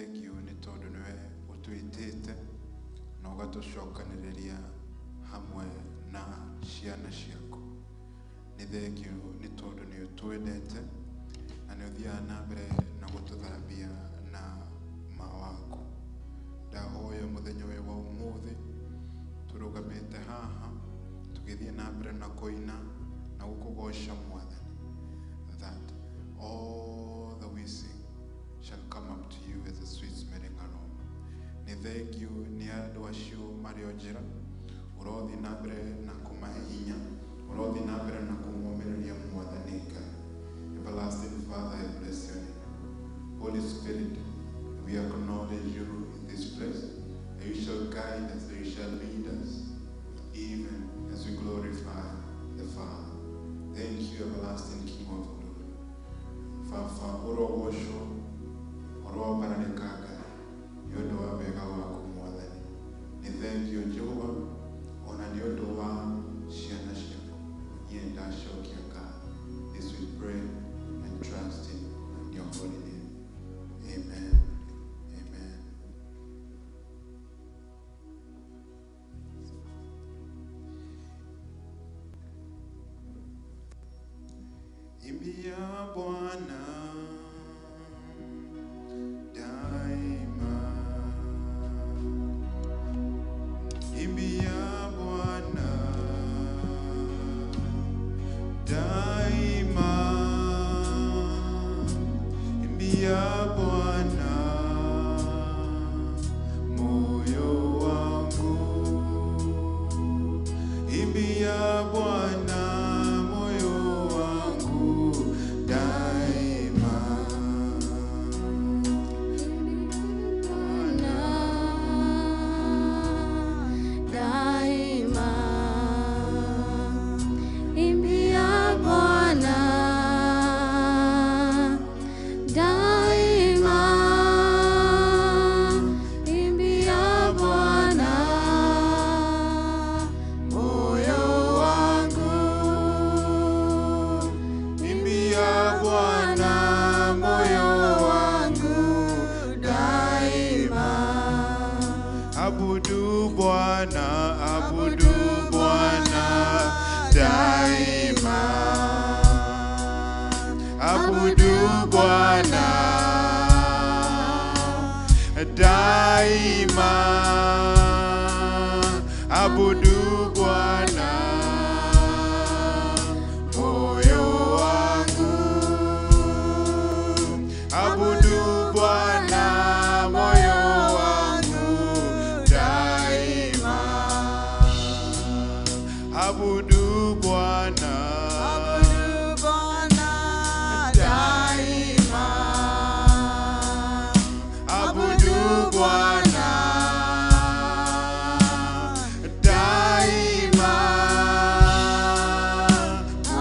Thank you nĩ tondũ nĩwe ũtwĩtĩte na ũgatũcokanĩrĩria hamwe na ciana ciaku. Nĩ thank you nĩ tondũ nĩ ũtwendete na nĩ ũthiaga na mbere na gũtũthambia na ma waku. Ndahoya mũthenya ũyũ wa ũmũthĩ tũrũgamĩte haha tũgĩthiĩ na mbere na kũina na gũkũgoca Mwathani, that all that we sing shall come up to you as a sweet smelling aroma. Nĩ thank you nĩ andũ acio marĩ o njĩra ũrothiĩ na mbere na kũmahe hinya, ũrothiĩ na mbere na kũmomĩrĩria Mwathani Ngai. Everlasting Father, I bless your name. Holy Spirit, we acknowledge you in this place, and you shall guide us, and you shall lead us, even as we glorify the Father. Thank you, everlasting King of glory. Fafa ũrogocwo, ũroambararĩka Ngai, nĩ ũndũ wa wega waku Mwathani. Nĩ thank you Jehova, ona nĩ ũndũ wa ciana ciaku. Niĩ ndacokia ngatho. This we pray and trust in your holy name. Amen. Amen. Imbia Bwana daima, imbia Bwana daima, imbia Bwana moyo wangu, imbia Bwana moyo wangu daima. Bwana daima, imbia Bwana daima, imbia Bwana moyo wangu, Imbia Bwana moyo wangu daima. Abudu Bwana, abudu Bwana daima. Abudu Bwana daima. Abudu Bwana moyo wangu. Abudu Bwana moyo wangu daima. Abudu Bwana Abudu Bwana daima. Abudu Bwana daima.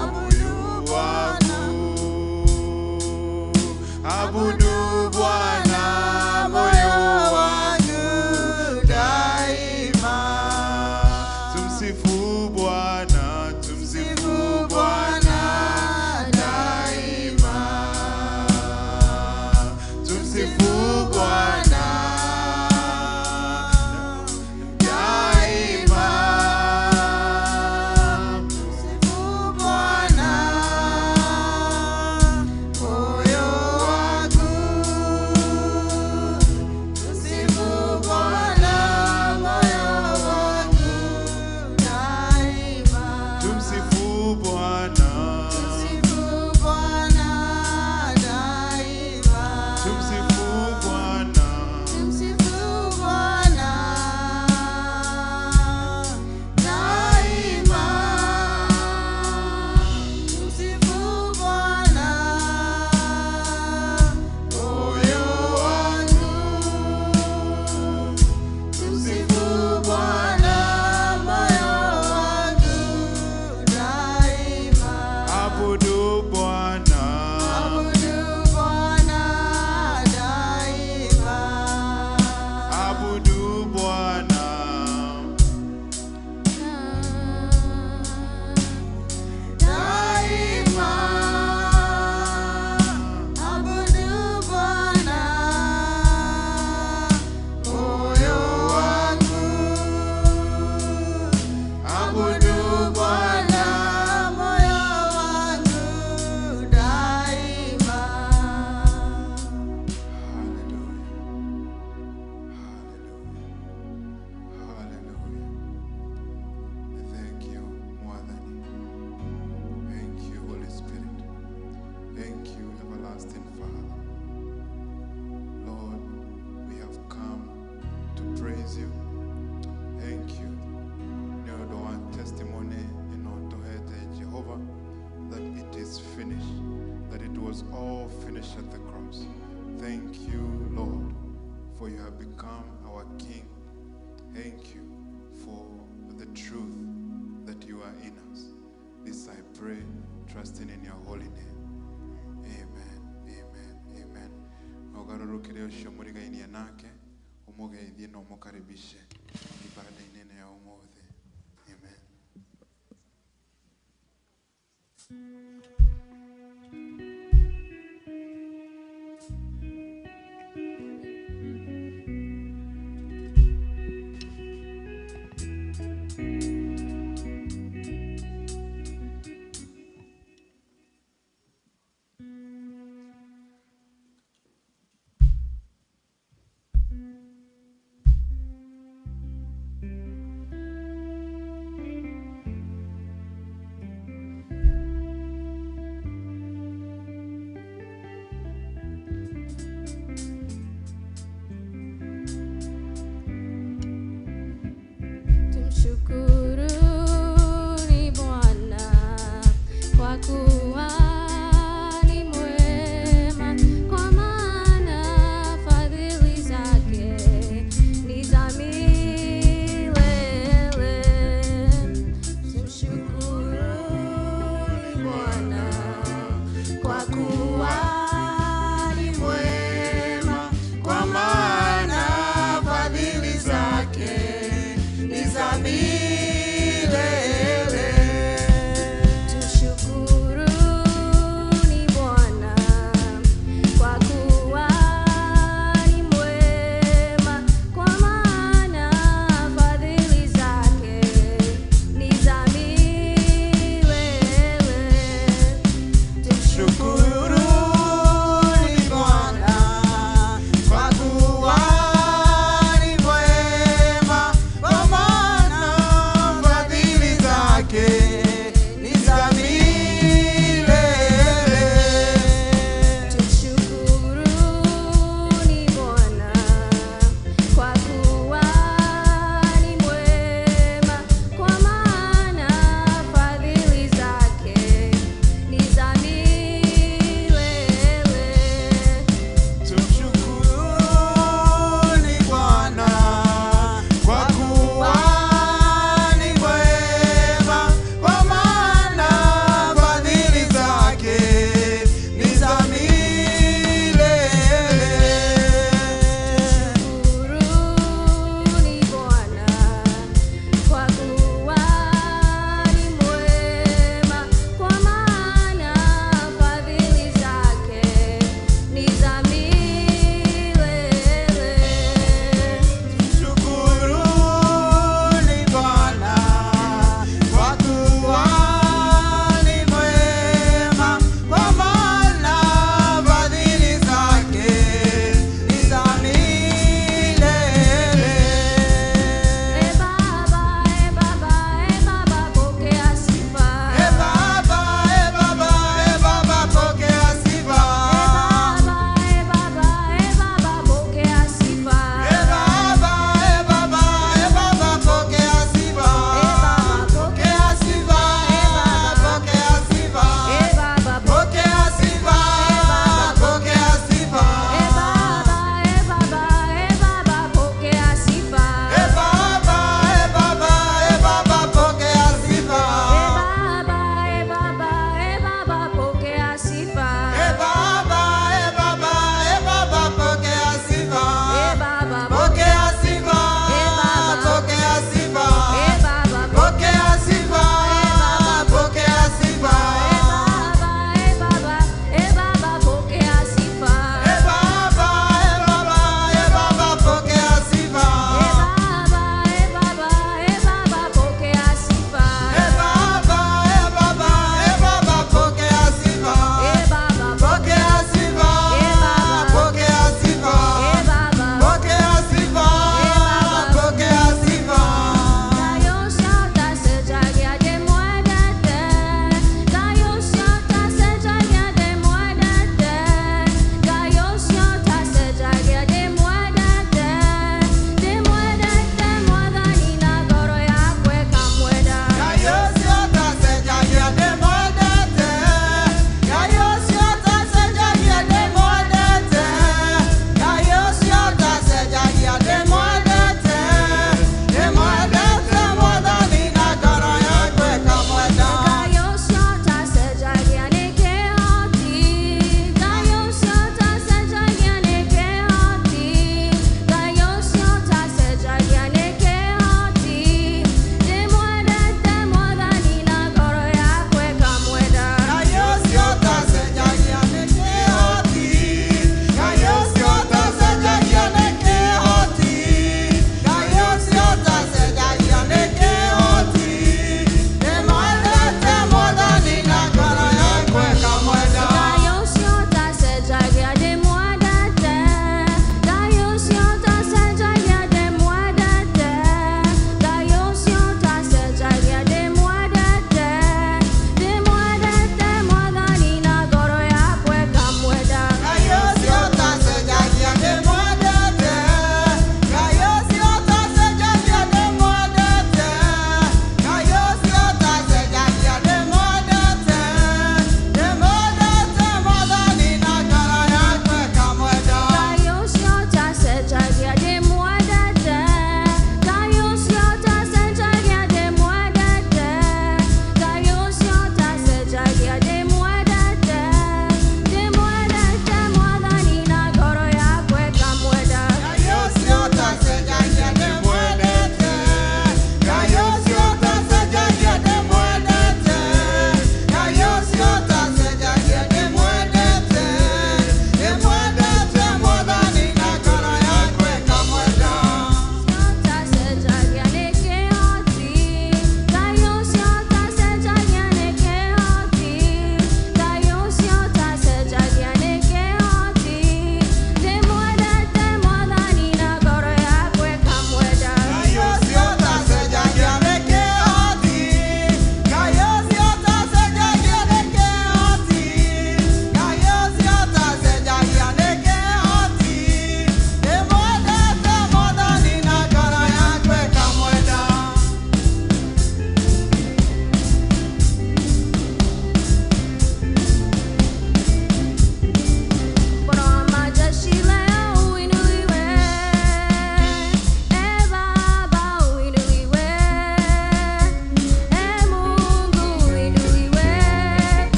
Abudu wangu, abudu Bwana moyo wangu daima. Tumsifu Bwana, tumsifu Bwana daima. Tumsifu Bwana daima. Tumsifu Bwana moyo wangu, tumsifu Bwana moyo wangu daima. Tumsifu Bwana, Tumsifu Bwana daima. tumsifu everlasting Father. Lord, we have come to praise you. Thank you. Nĩ ũndũ wa testimony ĩno tũhete Jehovah that it is finished, that it was all finished at the cross. Thank you, Lord, for you have become our King. Thank you for the truth that you are in us. This I pray, trusting in your holy name. Amen, amen, amen. Ũgarũrũkĩre ũcio mũrigainie nake, ũmũgeithie na ũmũkaribishe ibada-inĩ ĩno ya ũmũthĩ. Amen.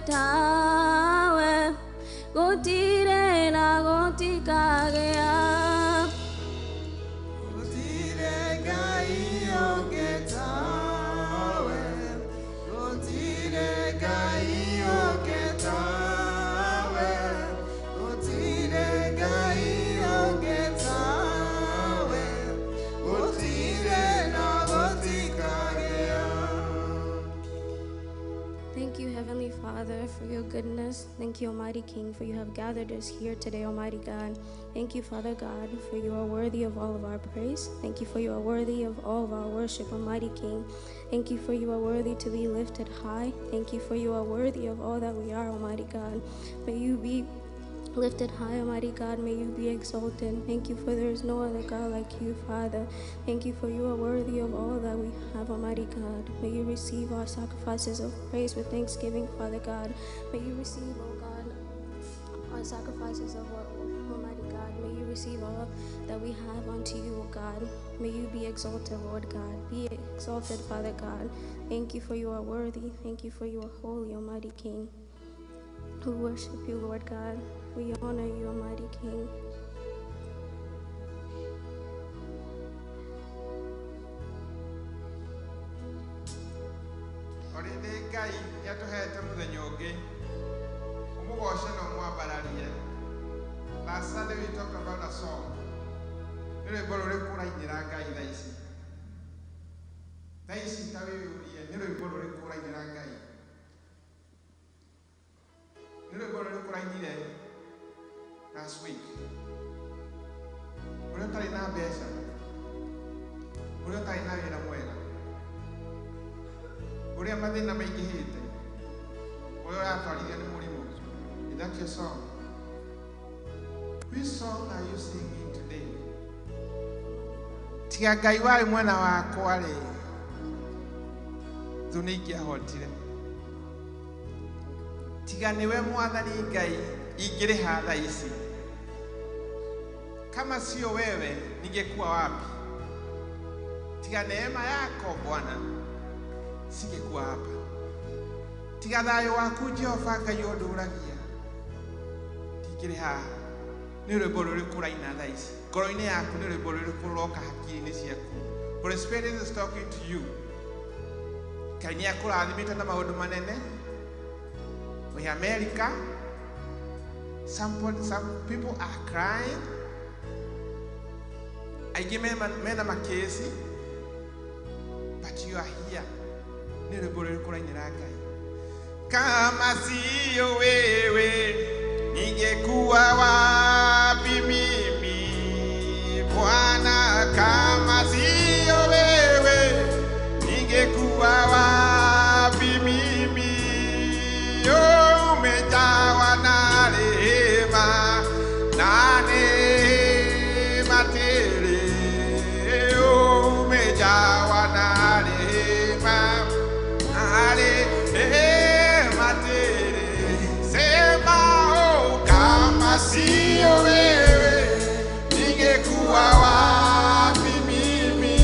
tawe gũtirĩ na gũtikagĩa. Gũtirĩ Ngai ũngĩ tawe, gũtirĩ Ngai ũngĩ tawe, gũtirĩ Ngai ũngĩ tawe, gũtirĩ na gũtikagĩa. Thank you, Heavenly Father, for your goodness. Thank you, Almighty King, for you have gathered us here today, Almighty God. Thank you, Father God, for you are worthy of all of our praise. Thank you for you are worthy of all of our worship, Almighty King. Thank you for you are worthy to be lifted high. Thank you for you are worthy of all that we are, Almighty God. May you be lifted high, Almighty God. May you be exalted. Thank you for there is no other God like you, Father. Thank you for you are worthy of all that we have, Almighty God. May you receive our sacrifices of praise with thanksgiving, Father God. May you receive, O God, our sacrifices of our Almighty God. May you receive all that we have unto you, O God. May you be exalted, Lord God. Be exalted, Father God. Thank you for you are worthy. Thank you for you are holy, Almighty King. We worship you, Lord God. We honor you, Almighty King. Orĩndĩ Ngai nĩatũhete mũthenya ũngĩ ũmũgoce na ũmwambararie. Last Sunday we talked about a song. Nĩ rwĩmbo rũrĩkũ ũrainĩra Ngai thaa ici? Thaa ici ta wĩyũrie nĩ rwĩmbo rũrĩkũ ũrainĩra Ngai? Nĩ rwĩmbo rũrĩkũ ũrainire last week? Ũrĩa ũtarĩ na mbeca, ũrĩa ũtarĩ na wĩra mwega, ũrĩa mathĩna maingĩhĩte, ũrĩa ũratwarithio nĩ mũrimũ. Is that your song? Which song are you singing today? Tiga Ngai warĩ mwena wakwa rĩ, thũ nĩ ingĩahotire. Tiga nĩwe Mwathani Ngai ingĩrĩha thaa ici. Kama sio wewe ningekuwa wapi? Tiga neema yako Bwana singekuwa hapa. Tiga thayũ waku Jehova Ngai ũndũragia ndingĩrĩ haha. Nĩ rwĩmbo rũrĩkũ ũraina thaa ici? Ngoro-inĩ yaku nĩ rwĩmbo rũrĩkũ rũroka hakiri-inĩ ciaku? Holy Spirit is talking to you. Ngai nĩ akũrathimĩte na maũndũ manene. Wĩ America, some people are crying. Aingĩ mena makesi, but you are here. Nĩ rwĩmbo rũrĩkũ ũrainĩra Ngai? Kama sio wewe ningekuwa wapi mimi Bwana, kama sio wewe ningekuwa wapi mimi? Umejawa na rehema na neema tele, umejawa na rehema na rehema tele. Sema oh, kama sio wewe ningekuwa wapi mimi?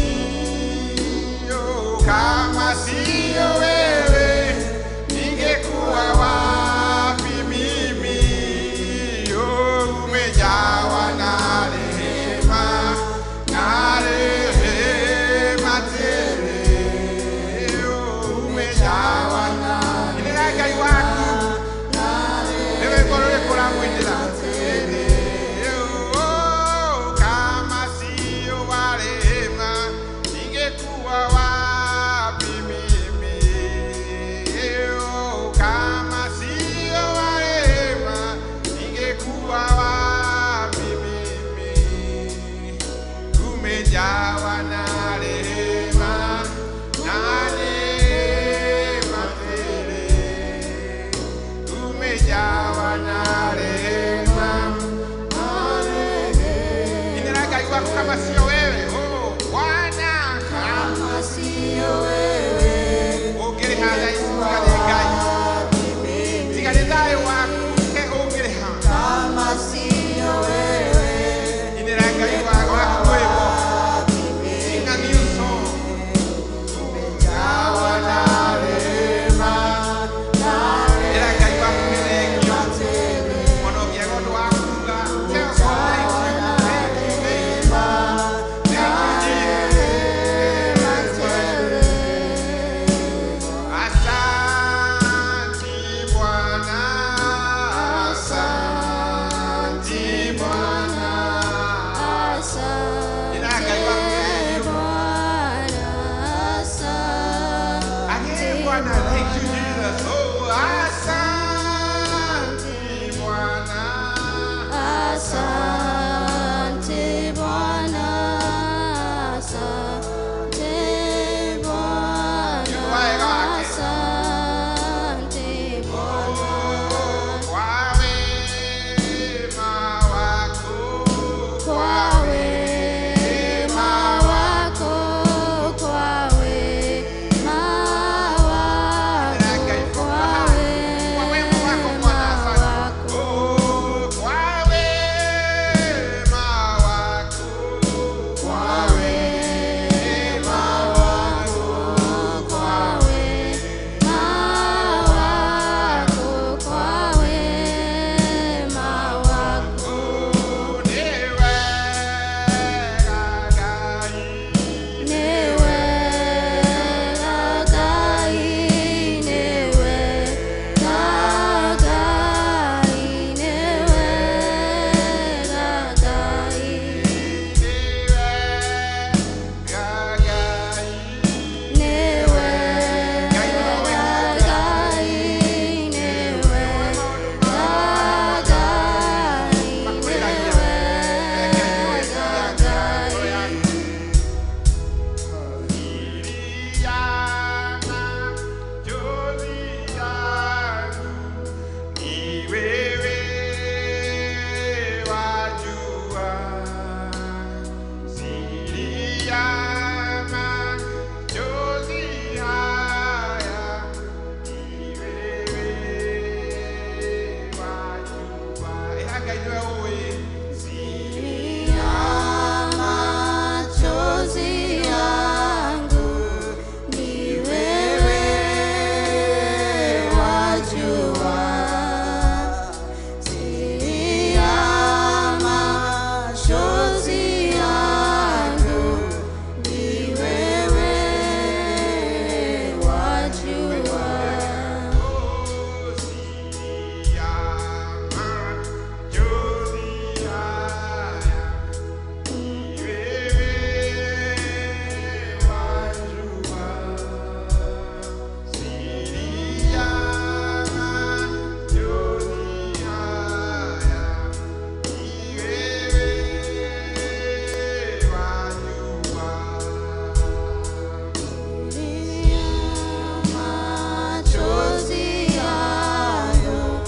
Oh, kama sio wewe ningekuwa wapi mimi? Oh, umejawa na rehema na rehema tele, oh, umejawa na inĩra Ngai waku nĩ rwĩmbo rũrĩkũ ũramũinĩra? Oh, kama sio wa rehema ningekuwa wapi mimi? Oh, kama sio wa rehema ningekuwa wapi mimi? Umejawa na rehema na neema tele, umejawa na rehema na rehema. Inĩra Ngai waku kama sio wewe. Oh, Bwana, Kama sio wewe ũngĩrĩha thaa ici tiga nĩ Ngai, tiga nĩ thayũ waku ke ũngĩrĩha. Kama sio wewe Inĩra Ngai waku rwĩmbo. Sing a new song. Umejawa na rehema na Inĩra Ngai Ngai nĩwe ũĩ. Ya machozi yangu ni wewe wajua. Siri ya machozi yangu ni wewe wajua. Machozi yangu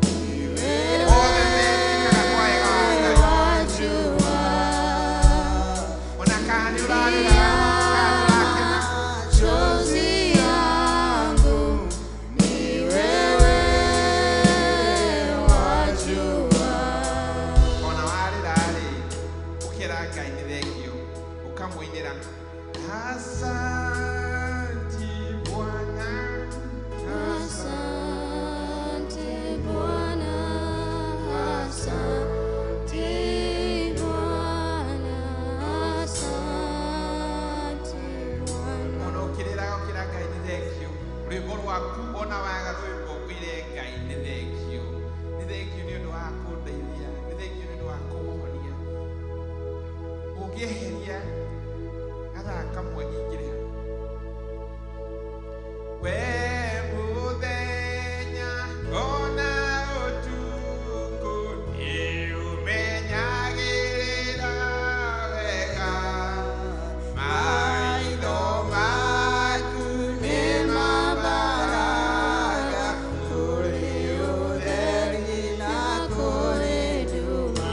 ni wewe wajua. Ona kana nĩ ũrarĩra, kana nĩ ũrakena. Machozi yangu ni wewe wajua. Ona warĩra-rĩ, ũkera Ngai nĩ thengio, ũkamũinĩra asanti Bwana, Asante Bwana, asante Bwana, asante Bwana. Ona ũkĩrĩraga ũkĩra Ngai nĩ thengio, rwĩmbo rwaku ona waga rwĩmbo ũire Ngai nĩ thengio, nĩ thengio nĩ ũndũ wa kũndeithia, nĩ thengio nĩ ũndũ wa kũũhonia. Ũngĩeheria gathaa kamwe ingĩrĩha. We mũthenya ona ũtukũ nĩũmenyagĩrĩra wega, maitho maku nĩ mambaraga kũrĩ ũtheri na kũrĩ nduma.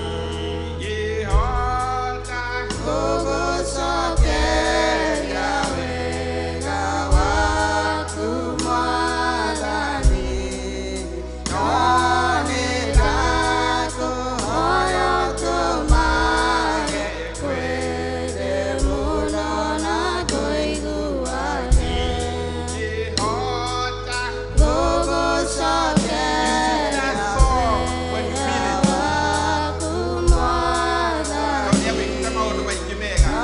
Ingĩhota Gũgũcokeria wega waku Mwathani, no nĩndakũhoya ũtũmage kwende mũno na kũiguane. Ingĩhota. Gũgũcokeria That song when you feel it. Waku Mwathani, Tondũ nĩagwĩkĩte maũndũ maingĩ mega. no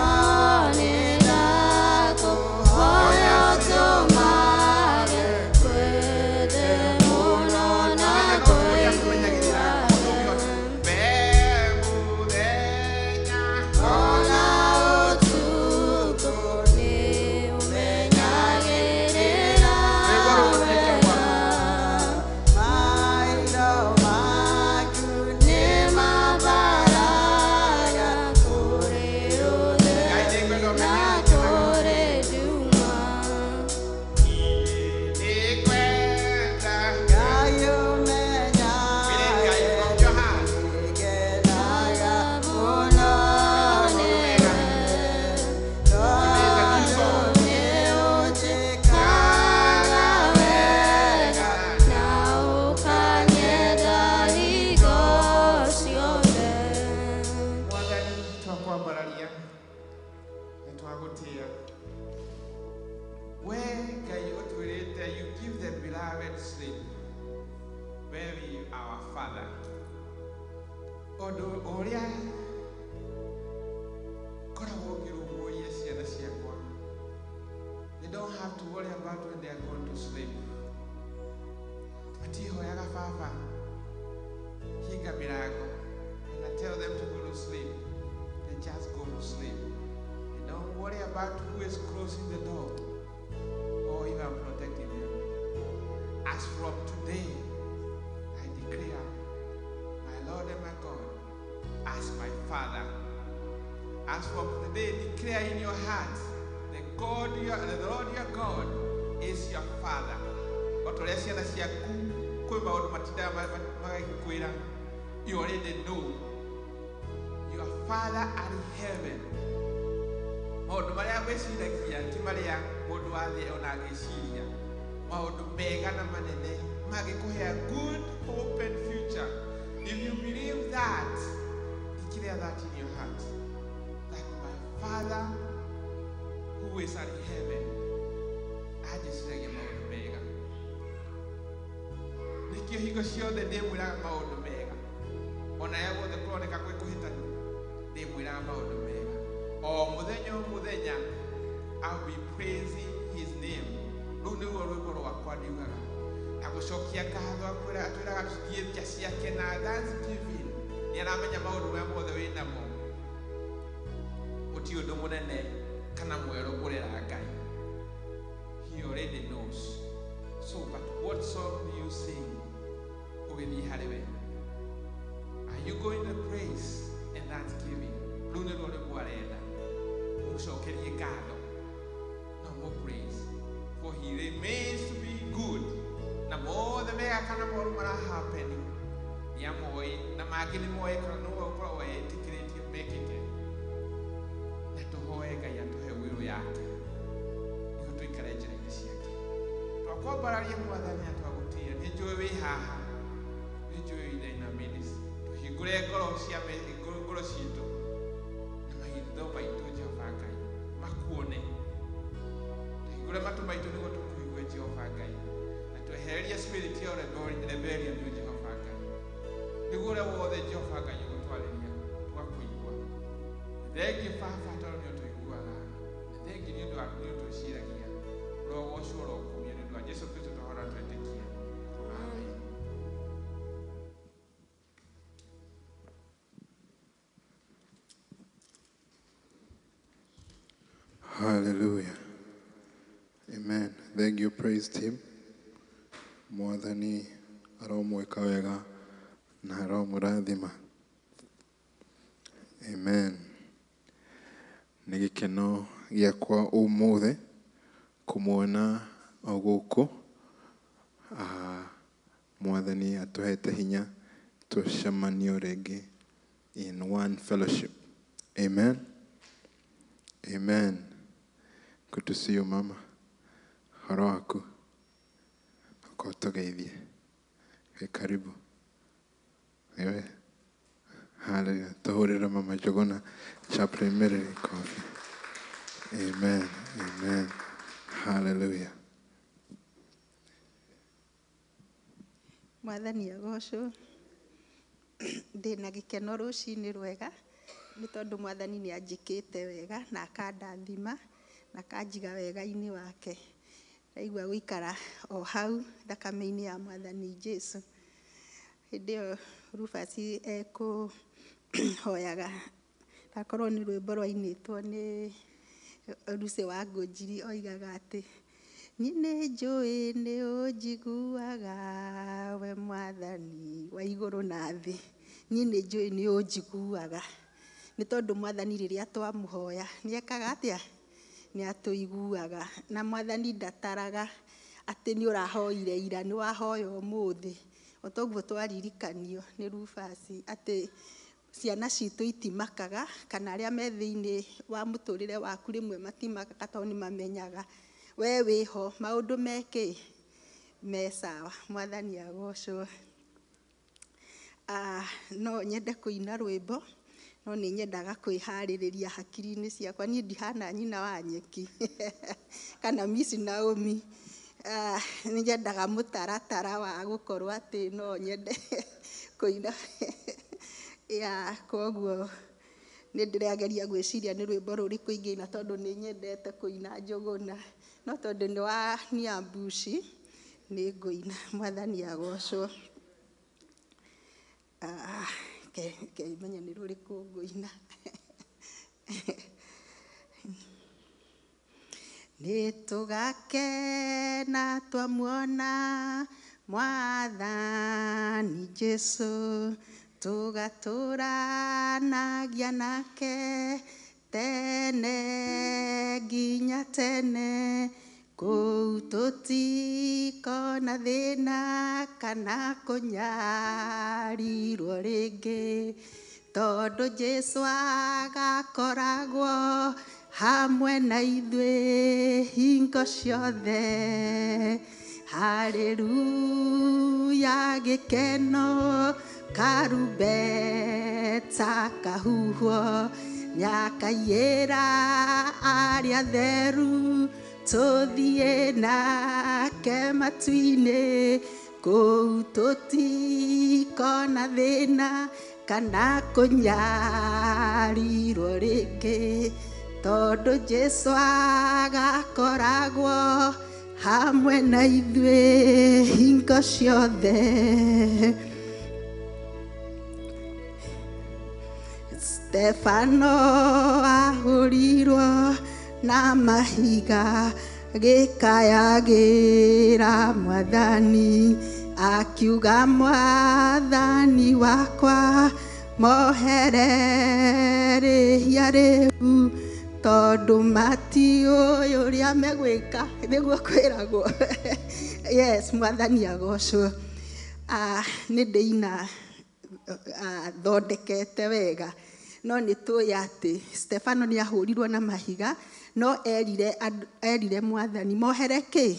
nĩndakũhoya ũtũmage kwende mũno na Ũmenya no kũrĩa kũmenyagĩrĩra kũiguane. ũngĩhota. We mũthenya Ona ũtukũ nĩũmenyagĩrĩra Rwĩmbo rũrũ wega. Maitho maku Nĩ mambaraga kũrĩ Ngai ũtheri nĩngwenda na ũmenye kũrĩ nduma. nĩngwenda. Ngai ũmenyage Wĩre Ngai from your heart. nĩngenaga mũno Nĩwe It is a new song. nĩũnjĩkaga wega. na ũkanyenda hingo ciothe. Mwathani twakwambararia na twagũtĩa. We Ngai ũtwĩrĩte you give the beloved sleep. Very our Father. Ũndũ ũrĩa ngoragwo ngĩrũmbũiya ciana ciakwa. They don't have to worry about when they are going to sleep. Matihoyaga baba hinga mĩrango and I tell them to go to sleep. They just go to sleep. They don't worry about who is closing the door or if I'm protecting them. As from today, I declare my Lord and my God as my Father. As from today, declare in your heart the the Lord your God is your Father. O ta ũrĩa ciana ciaku kwĩ maũndũ matindaga magagĩkwĩra, you already know your Father at heaven. Maũndũ marĩa wĩciragia ti marĩa mũndũ wa thĩ ona agĩciria, maũndũ mega na manene mangĩkũhe a good hope and future. If you believe that Declare that in your heart, that my Father who is in heaven anjĩciragia maũndũ mega. Nĩkĩo hingo ciothe ndĩmwĩraga maũndũ mega, ona ya guothe kũroneka gwĩ kũhĩtanu, ndĩmwĩraga maũndũ mega. O mũthenya o mũthenya I'll be praising his name. Rũu nĩruo rwĩmbo rwakwa ndiugaga na gũcokia ngatho, atwĩraga tũthiĩ nja ciake na thanksgiving. Nĩ aramenya maũndũ marĩa mothe wĩ namo. Gũtirĩ ũndũ mũnene kana mwerũ ũrera Ngai. He already knows. So, but what song do you sing ũgĩthiĩ harĩ we? Are you going to praise and thanksgiving? Rũu nĩruo rwĩmbo arenda mũcokerie ngatho. No more praise, for he remains to be good. Na mothe mega kana moru mara happen nĩ amoĩ, na mangĩ nĩ moĩ kana nĩwe ũkoragwo etĩkĩrĩtie mekĩke. Na tũhoe Ngai atũhe wĩrũ yake nĩguo tũikare njĩra-inĩ ciake. Twakwambararia Mwathani na twagũtĩĩa, nĩ njũĩ wĩ haha, nĩ njũĩ wĩ dynamics. Tũhingũre ngoro cia ngoro citũ na maitho maitũ, Jehova Ngai, makuone. Tũhingũre matũ maitũ nĩguo tũkũigue, Jehova Ngai, na twehererie spirit ya rebellion, Jehova Ngai, nĩguo ũrĩa wothe Jehova Ngai ũgũtwarĩria tũgakũigua. Thengiũ Baba tondũ nĩ ũtũiguaga, na thengiũ nĩ ũndũ waku nĩ ũtwĩciragia. Ũrogocwo, ũrokumio nĩ ũndũ wa Jesũ Kristo twahora twetĩkia. Amen. Hallelujah. Amen. Thank you, praise team. Mwathani aromwĩka wega na aromũrathima. Amen. Nĩ gĩkeno gĩakwa ũmũthĩ kũmuona o gũkũ. Mwathani atũhete hinya tũcemanio rĩngĩ in one fellowship. Amen. Amen. Good to see you, mama. Horo waku. Ũkotogeithie. Wĩ karibu. Ewe. Hallelujah. Tũhũrĩre Mama Njũgũna Chaplain Mary coffee. Amen. Amen. Hallelujah. Mwathani agocwo. Ndĩna gĩkeno rũcinĩ rwega nĩ tondũ Mwathani nĩ anjĩkĩte wega na akandathima na akanjiga wega-inĩ wake. Ndaigua gũikara o hau thakame-inĩ ya Mwathani Jesu. Hĩndĩ ĩyo Rufus ekũhoyaga, akorwo nĩ rwĩmbo rwainĩtwo nĩ Lucy wa Ngũnjiri, oigaga atĩ niĩ nĩ njũĩ nĩ ũnjiguaga we Mwathani wa igũrũ na thĩ. Niĩ nĩ njũĩ nĩ ũnjiguaga nĩ tondũ Mwathani rĩrĩa twamũhoya nĩ ekaga atĩa? Nĩ atũiguaga. Na Mwathani ndataraga atĩ nĩ ũrahoire ira, nĩ wahoya ũmũthĩ. O toguo twaririkanio nĩ Rufus atĩ ciana citũ itimakaga, kana arĩa me thĩinĩ wa mũtũrĩre waku rĩmwe matimakaga tondũ nĩ mamenyaga we wĩho, maũndũ mekĩ me sawa. Mwathani agocwo. No nyende kũina rwĩmbo, no nĩ nyendaga kwĩharĩrĩria hakiri-inĩ ciakwa. Niĩ ndihana nyina wa nyeki kana Miss Naomi. Nĩ nyendaga mũtaratara wa gũkorwo atĩ no nyende kũina. Ya koguo nĩ ndĩrageria gwĩciria nĩ rwĩmbo rũrĩkũ ingĩina tondũ nĩ nyendete kũina Njũgũna, no tondũ nĩ wa Niambushi nĩ ngũina. Mwathani agocwo. Ke menye nĩ rũrĩkũ ngũina. Nĩ tũgakena twamuona Mwathani Jesu, tũgatũranagia nake tene nginya tene. Kũu tũtikona thĩna kana kũnyarirwo rĩngĩ, tondũ Jesu agakoragwo hamwe na ithuĩ hingo ciothe, Haleluya gĩkeno karumbeta kahuhwo nĩakaiyĩra arĩa atheru tũthiĩ nake matu-inĩ kũu tũtikona thĩna kana kũnyarirwo rĩngĩ tondũ Jesũ agakoragwo hamwe na ithuĩ hingo ciothe. Stefano ahũrirwo na mahiga gĩkayagĩra Mwathani akiuga Mwathani wakwa mohere rĩhia rĩu tondũ matiũĩ ũrĩa megwĩka nĩguo kwĩragwo. Yes, Mwathani agocwo. Nĩ ndĩina thondekete wega no nĩ tũĩ atĩ Stefano nĩ ahũrirwo na mahiga no erire Mwathani mohere kĩ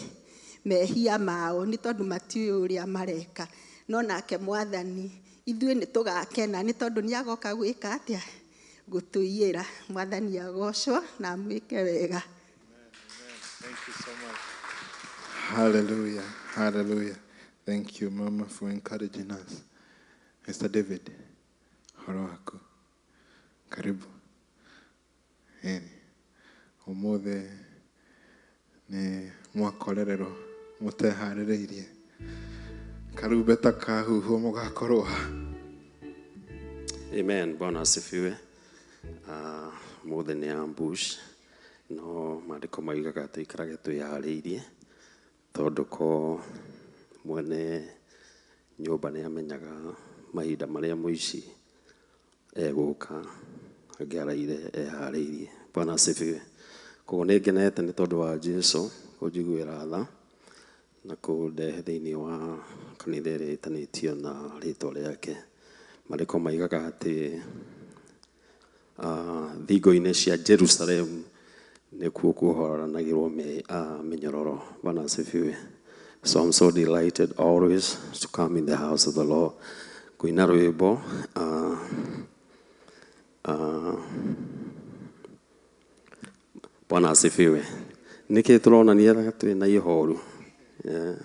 mehia mao nĩ tondũ matiũĩ ũrĩa mareka. No nake Mwathani ithuĩ nĩ tũgakena nĩ tondũ nĩ agoka gwĩka atĩa gũtũiyĩra. Mwathani agocwo na amwĩke wega. Thank you so much. Hallelujah. Hallelujah. Thank you, Mama, for encouraging us. Mr. David, horo waku. Karibu. Eni. Ũmũthĩ nĩ mwakorererwo mũteharĩrĩirie. Karumbeta kahuhwo mũgakorwo ha. Amen. Bwana asifiwe. Ũmũthĩ nĩ ambush no maandĩko maugaga tũikarage twĩharĩirie tondũ ko mwene nyũmba nĩ amenyaga mahinda marĩa mũici egũka angĩaraire eharĩirie. Bwana asifiwe. Koguo nĩ ngenete nĩ tondũ wa Jesũ kũnjiguĩra tha na kũndehe thĩinĩ wa kanitha ĩrĩa ĩtanĩtio na rĩtwa rĩake. Maandĩko maigaga atĩ thingo-inĩ cia Jerusalem nĩkuo kuohoranagĩrwo mĩnyororo. Bwana asifiwe. So I'm so delighted always to come in the house of the Lord. Kuina rwĩmbo Bwana asifiwe. Nĩkĩ tũronania twĩna ihoru? Yeah.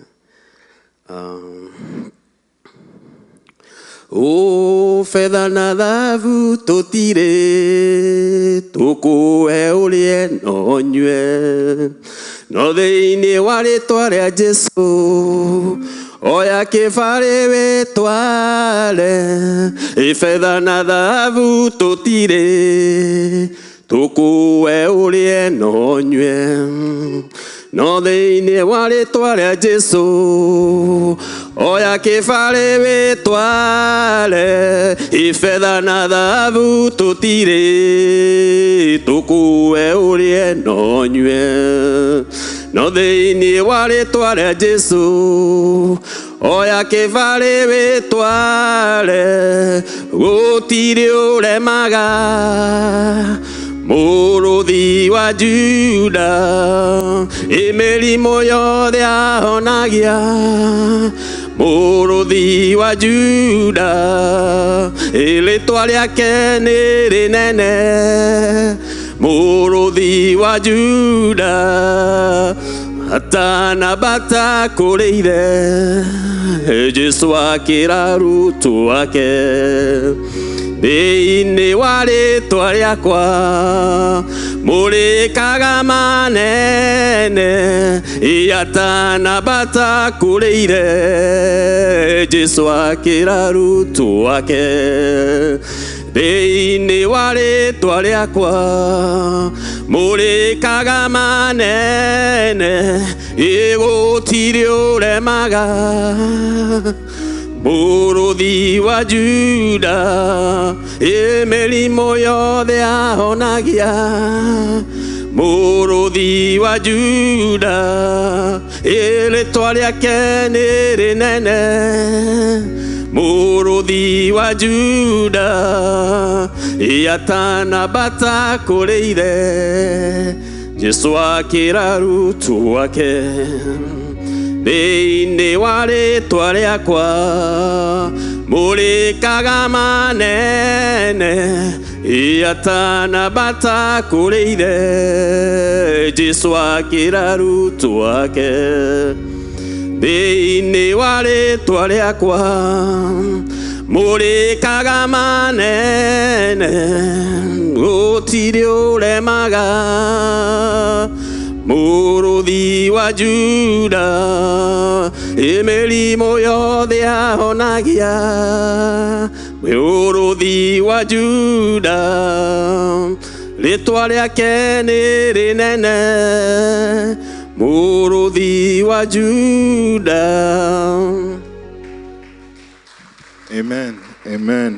O fetha na thahabu tũtirĩ tũkũhe ũrĩe no nyue no thĩinĩ wa rĩtwa rĩa Jesũ oya kĩbarĩ wĩtware. Betha na thahabu tũtirĩ tũkũhe ũrĩe no nyue no thĩinĩ wa rĩtwa rĩa Jesũ oya kĩbarĩ wĩtware. Betha na thahabu tũtirĩ tũkũhe ũrĩe no nyue no thĩinĩ wa rĩtwa rĩa Jesũ oya kĩbarĩ wĩtware. Gũtirĩ ũremaga Mũrũthi wa Juda mĩrimũ yothe ahonagia. Mũrũthi wa Juda rĩtwa rĩake nĩ rĩnene. Mũrũthi wa Juda atanambata kũrĩ ithe Jesũ akĩra arutwo ake thĩinĩ wa rĩtwa rĩakwa mũrĩkaga manene. Atanambata kũrĩ ithe Jesũ akĩra arutwo ake thĩinĩ wa rĩtwa rĩakwa mũrĩkaga manene. Gũtirĩ ũremaga Mũrũthi wa Juda mĩrimũ yothe ahonagia. Mũrũthi wa Juda rĩtwa rĩake nĩ rĩnene. Mũrũthi wa Juda atanambata kũrĩ ithe Jesũ akĩra arutwo ake Thĩinĩ wa rĩtwa rĩakwa mũrĩkaga manene atanambata kũrĩ ithe. Jesũ akĩra arutwo ake thĩinĩ wa rĩtwa rĩakwa mũrĩkaga manene gũtirĩ ũremaga. Mũrũthi wa Juda mĩrimũ yothe ahonagia. Mũrũthi wa Juda rĩtwa rĩake nĩ rĩnene. Mũrũthi wa Juda. Amen. Amen.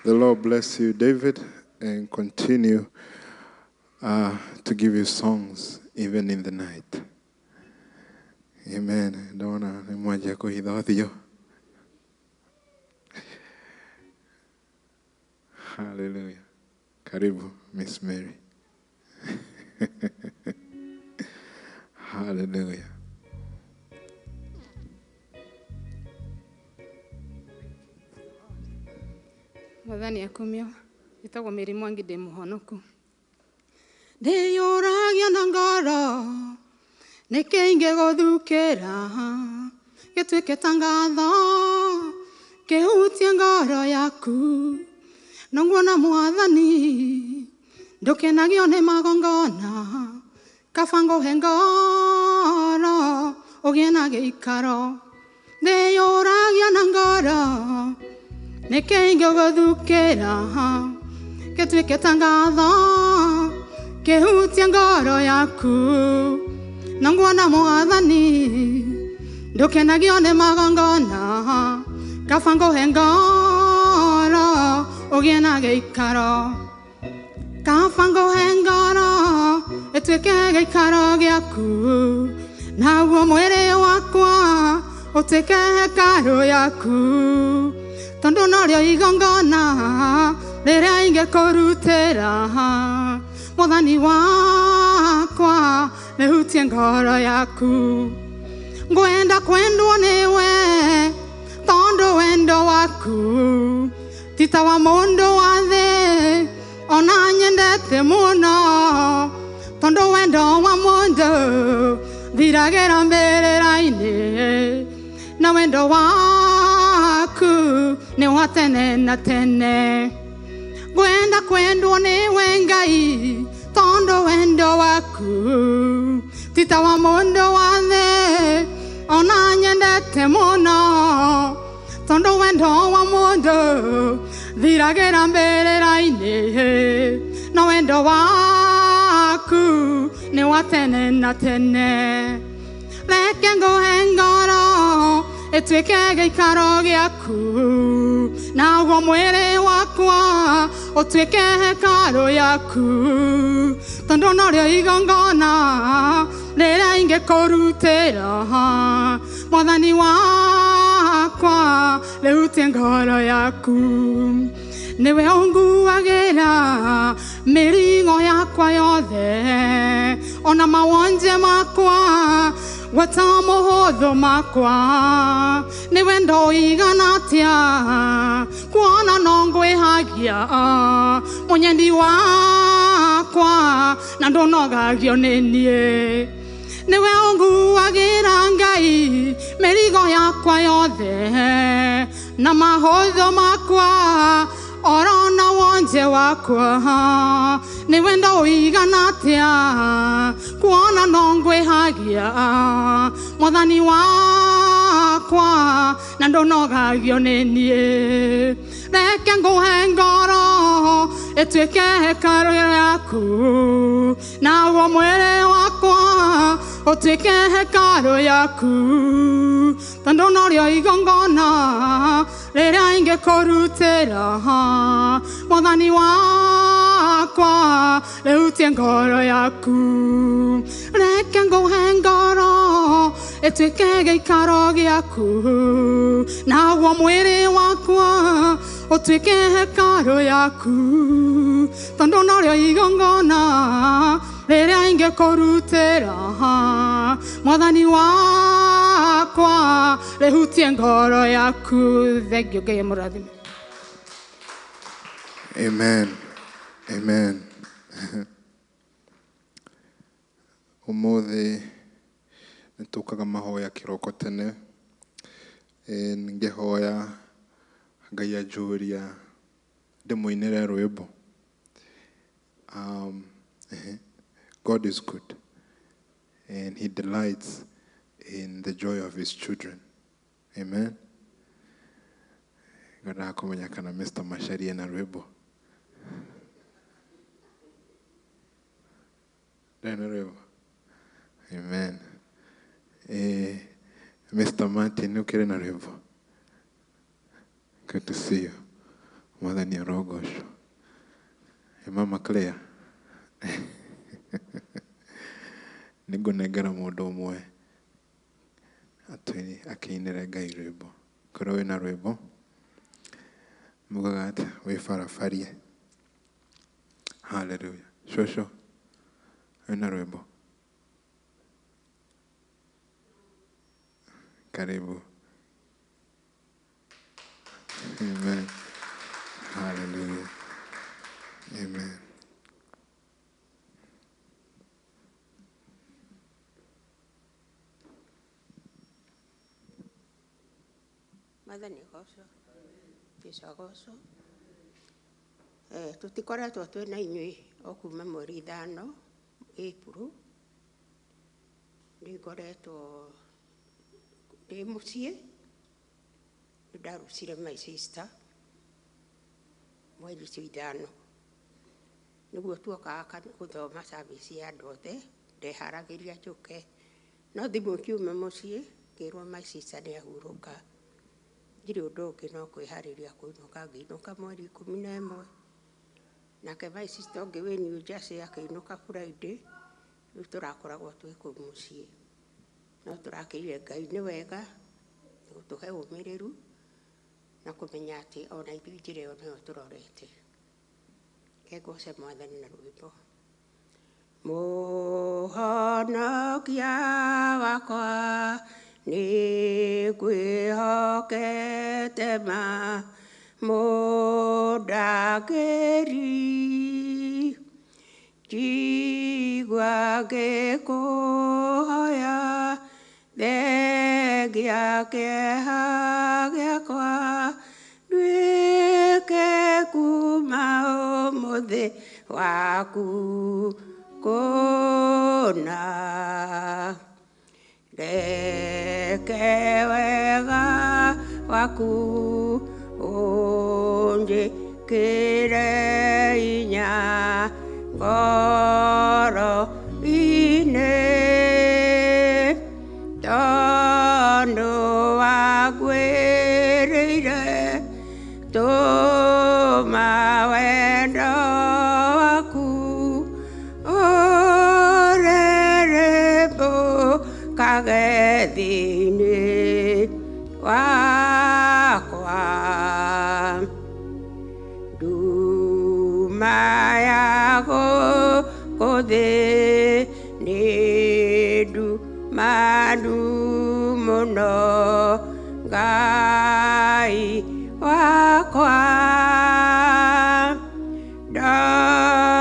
The Lord bless you, David, and continue to give you songs even in the night. Amen. Ndona nĩ mwanjia kũhitha ũthiũ. Hallelujah. Karibu, Miss Mary. Hallelujah. Mwathani akumio ĩtagwo Mary Mwangi ndĩ mũhonoku. Ndĩyũragia na ngoro nĩkĩ ingĩgũthukĩra gĩtuĩke ta ngatho kĩhutie ngoro yaku. No nguona Mwathani ndũkenagio nĩ magongona kaba ngũhe ngoro ũgĩe na gĩikaro. Ndĩyũragia na ngoro nĩkĩ ingĩgũthukĩra gĩtuĩke ta ngatho kĩhutie ngoro yaku. No nguona Mwathani ndũkenagio nĩ magongona kaba ngũhe ngoro ũgĩe na gĩikaro. Kaba ngũhe ngoro ĩtuĩke gĩikaro gĩaku naguo mwĩrĩ wakwa ũtuĩke hekarũ yaku. Tondũ norĩo igongona rĩrĩa ingĩkũrutĩra Mwathani wakwa rĩhutie ngoro yaku. Ngwenda kwendwo nĩwe tondũ wendo waku ti ta wa mũndũ wa thĩ ona nyendete mũno. Tondũ wendo wa mũndũ thiragĩra mbĩrĩra-inĩ na wendo waku nĩ wa tene na tene. Ngwenda kwendwo nĩwe Ngai tondũ wendo waku ti ta wa mũndũ wa thĩ ona nyendete mũno. Tondũ wendo wa mũndũ thiragĩra mbĩrĩra-inĩ na wendo waku nĩ wa tene na tene. Reke ngũhe ngoro ĩtuĩke gĩikaro gĩaku naguo mwĩrĩ wakwa ũtuĩke hekarũ yaku. Tondũ norĩo igongona rĩrĩa ingĩkũrutĩra Mwathani wakwa rĩhutie ngoro yaku. Nĩwe ũnguagĩra mĩrigo yakwa yothe ona mawonje makwa gwata mũhũthũ makwa. Nĩ wendo ũigana atĩa kuona no ngwĩhagia mũnyendi wakwa na ndũnogagio nĩ niĩ. Nĩwe ũnguagĩra Ngai mĩrigo yakwa yothe na mahũthũ makwa orona wonje wakwa. Nĩ wendo ũigana atĩa kuona no ngwĩhagia Mwathani wakwa na ndũnogagio nĩ niĩ. Reke ngũhe ngoro ĩtuĩke hekarũ yaku naguo mwĩrĩ wakwa ũtuĩke hekarũ yaku. Tondũ norĩo igongona rĩrĩa ingĩkũrutĩra Mwathani wakwa rĩhutie ngoro yaku. Reke ngũhe ngoro ĩtuĩke gĩikaro gĩaku naguo mwĩrĩ wakwa ũtuĩke hekarũ yaku. Tondũ norĩo igongona Rĩrĩa ingĩkũrutĩra mwathani wakwa rĩhutie ngoro yaku. Thengio, Ngai amũrathime. Amen. Amen. Umuthi nĩtũkaga mahoya kĩroko tene. Ngĩhoya Ngai anjũria ndĩmũinĩre rwĩmbo. God is good, and he delights in the joy of his children. Amen. Ngwendaga kũmenya kana Mr. Macharia na rwĩmbo. Ndarĩ na rwĩmbo. Amen. Mr. Martin, ũkĩrĩ na rwĩmbo? Good to see you. Mwathani arogocwo. Mama Claire. Nĩngũnengera mũndũ ũmwe akĩinĩre Ngai rwĩmbo. Korwo wĩna rwĩmbo, mugaga atĩa? Wĩbarabarie. Hallelujah. Shosho, wĩna rwĩmbo? Karibu. Amen. Hallelujah. Amen. Mwathani agocwo, Jesũ agocwo. Tũtikoretwo twĩna inyuĩ o kuma mweri 5 April. Nĩngoretwo ndĩ mũciĩ, nĩndarucire my sister mweri ũcio 5. Nĩguo tuokaga gũthoma service ya andũ othe, ndeharagĩria njũke. No thimũ ĩkiuma mũciĩ, ngĩrwo my sister nĩahurũka. Ndirĩ ũndũ ũngĩ no kwĩharĩria kũinũka, ngĩinũka mweri 11. Nake my sister ũngĩ wĩ New Jersey akĩinũka Friday, rĩu tũrakoragwo twĩ kũu mũciĩ. No tũrakĩire Ngai nĩ wega, gũtũhe ũmĩrĩru, na kũmenya atĩ ona ithuĩ njĩra ĩyo nĩyo tũrorete. Reke ngũce Mwathani na rwĩmbo. Mũhonokia wakwa nĩngwĩhokete ma mũndangĩri. Njigua ngĩkũhoya thengia kĩeha gĩakwa, nduĩke kuma ũmũthĩ waku kũna. Reke wega waku ũnjĩkĩre hinya ngoro-inĩ, tondũ wangwĩrĩire tũma wendo waku ũrĩrĩmbũkage thĩinĩ wakwa. Nduma ya gũkũ thĩ nĩ ndumanu mũno, Ngai wakwa.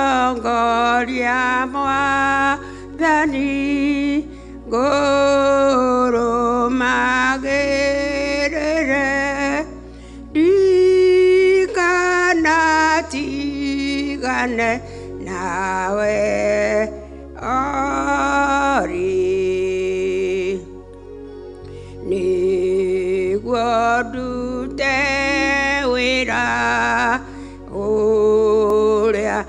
Ndongoria Mwathani ngũrũmagĩrĩre, ndikanatigane nawe orĩ. Nĩguo ndute wĩra ũrĩa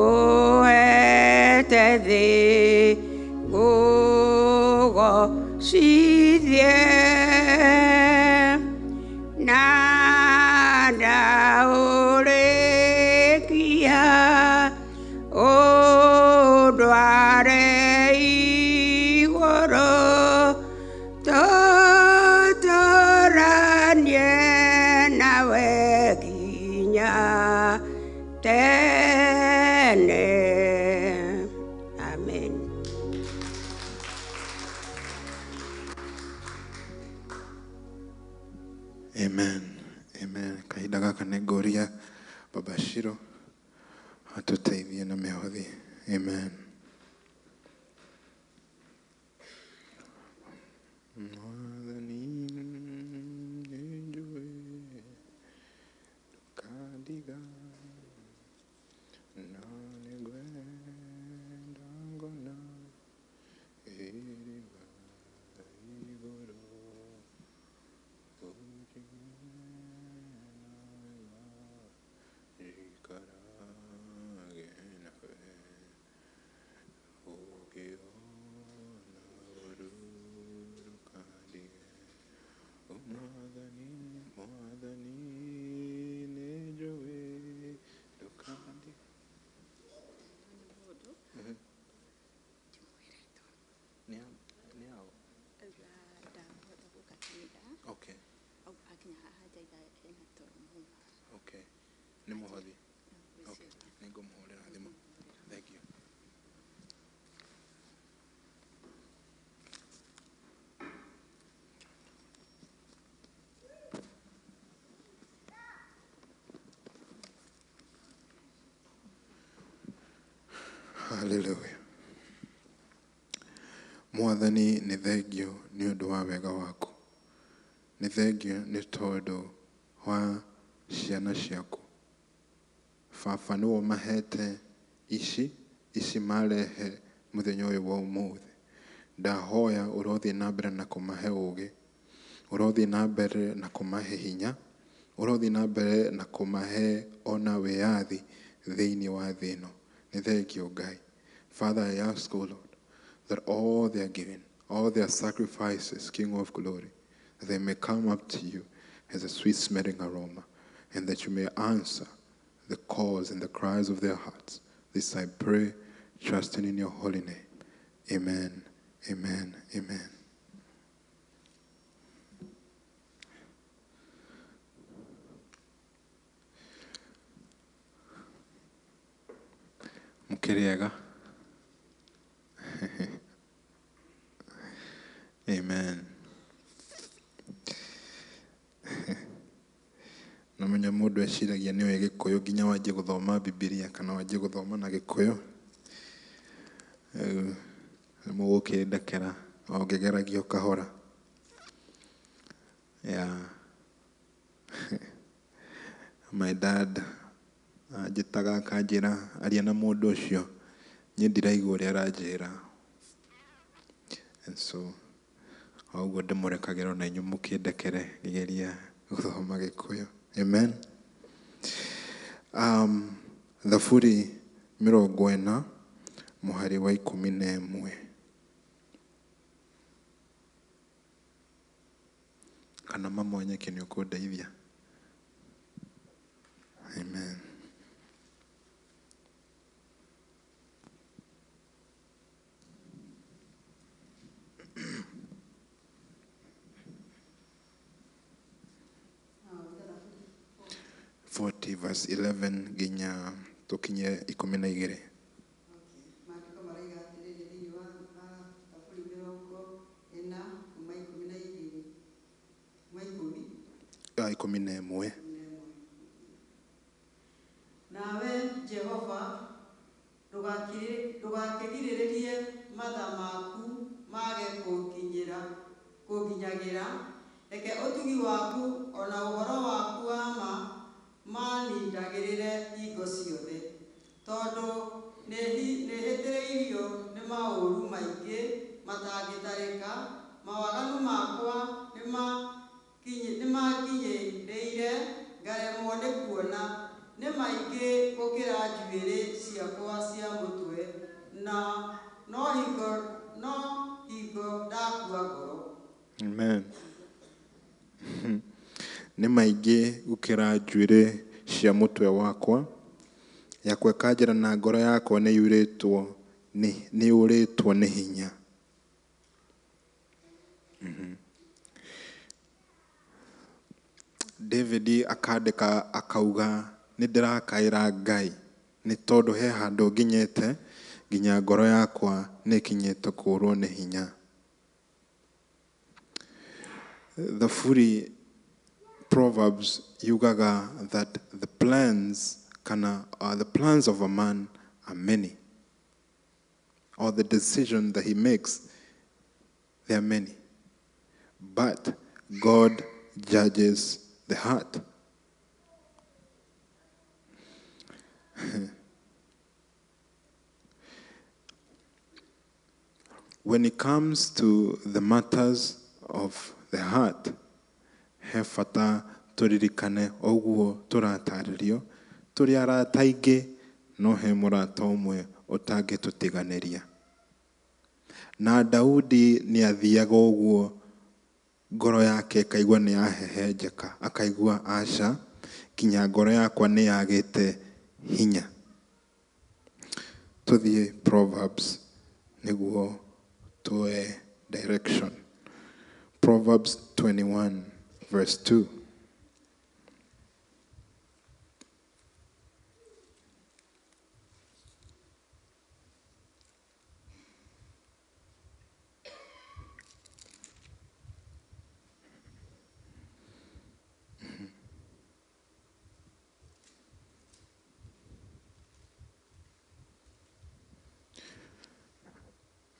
ũhete thĩ, ngũgocithie na ndaũrĩkia, ũndware igũrũ tũtũranie nawe nginya tene. Amen. Amen. Amen. Kahinda gaka nĩ ngũria Baba Shiro atũteithie na mĩhothi. Amen. Mwathani nĩnjũĩ ndũkandiga, na nĩngwenda ngona irima igũrũ. Okay. Okay. Nĩ mũhothi. Okay. Nĩngũmũhũrĩra thimũ. Thank you. Hallelujah. Mwathani nĩ thengio nĩ ũndũ wa wega waku. Nĩ thengio nĩ tondũ wa ciana ciaku. Baba nĩwe ũmahete ici marehe mũthenya ũyũ wa ũmũthĩ. Ndahoya ũrothiĩ na mbere na kũmahe ũũgĩ, ũrothiĩ na mbere na kũmahe hinya, ũrothiĩ na mbere na kũmahe ona wĩyathi thĩinĩ wa thĩ ĩno. Nĩ thengio Ngai. Father, I ask, O Lord, that all their giving, all their sacrifices, King of glory, that they may come up to you as a sweet smelling aroma, and that you may answer the calls and the cries of their hearts. This I pray, trusting in your holy name. Amen, amen, amen. Mukiriega. Amen. Namenya mũndũ eciragia nĩoĩ Gĩkũyũ nginya wanjie gũthoma Bibilia kana wanjie gũthoma na Gĩkũyũ. Nĩmũgũkĩndekera o ngĩgeragia o kahora. Yeah. My dad anjĩtaga akanjĩra aria na mũndũ ũcio, niĩ ndiraigua ũrĩa aranjĩra. And so o ũguo ndĩmũrekagĩra ona inyuĩ mũkĩndekere ngĩgeria gũthoma Gĩkũyũ. Amen. Thaburi 40 mũhari wa 11. Kana mamwanyeke nĩ ũkũndeithia. Amen. 40 verse 11 nginya tũkinye 12. Maandĩko maraiga atĩrĩrĩ thĩinĩ wa Thaburi 40 kuma 12 kuma 10 11. Nawe Jehova ndũgakĩgirĩrĩrie matha maku mage kũnginyagĩra, reke ũtugi waku ona ũhoro waku wa ma manindagĩrĩre hingo ciothe, tondũ nĩhĩtĩrĩirio nĩ maũru maingĩ matangĩtarĩka, mawaganu makwa nĩmakinyĩrĩire ngaremwo nĩ kuona, nĩ maingĩ gũkĩra njuĩrĩ ciakwa cia mũtwe, na no hingo ndakua ngoro. Amen. Nĩ maingĩ gũkĩra njuĩrĩ cia mũtwe wakwa, yakwa ĩkanjĩra na ngoro yakwa nĩ yũrĩtwo nĩ hinya. David akandĩka akauga nĩ ndĩrakaĩra Ngai nĩ tondũ he handũ nginyĩte nginya ngoro yakwa nĩ ĩkinyĩte kũũrwo nĩ hinya. Thaburi Proverbs yugaga that the plans kana the plans of a man are many, or the decision that he makes, there are many, but God judges the heart. When it comes to the matters of the heart, he bata tũririkane ũguo tũratarĩrio, tũrĩ arata aingĩ no he mũrata ũmwe ũtangĩtũtiganĩria. Na Daudi nĩ athiaga ũguo, ngoro yake ĩkaigua nĩ yahehenjeka, akaigua aca, nginya ngoro yakwa nĩ yagĩte hinya. Tũthiĩ Proverbs nĩguo tuoe direction. Proverbs 21 verse 2.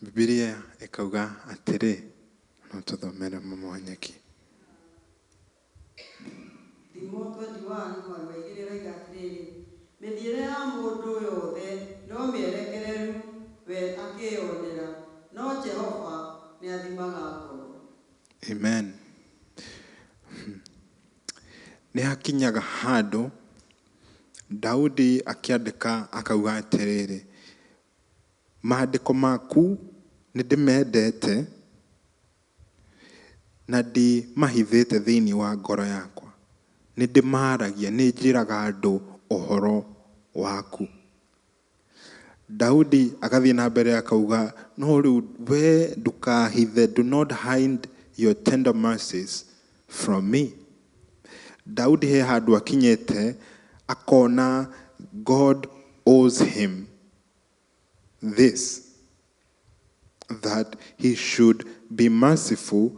Bibilia ĩkauga atĩrĩ, no tũthomere mama wa nyeki. Thimo 21 mweri wa igĩrĩ ĩroiga atĩrĩrĩ, mĩthiĩre ya mũndũ yothe no mĩerekereru we akĩyonera, no Jehova nĩathimaga ngoro. Amen. Nĩ hakinyaga handũ Daudi akĩandĩka akauga atĩrĩrĩ, maandĩko maku nĩ ndĩmendete na ndimahithĩte thĩinĩ wa ngoro yakwa, nĩ ndĩmaragia, nĩ njĩraga andũ ũhoro waku. Daudi agathiĩ na mbere akauga, no rĩu we ndũkahithe, do not hide your tender mercies from me. Daudi he handũ akinyĩte akona God owes him this, that he should be merciful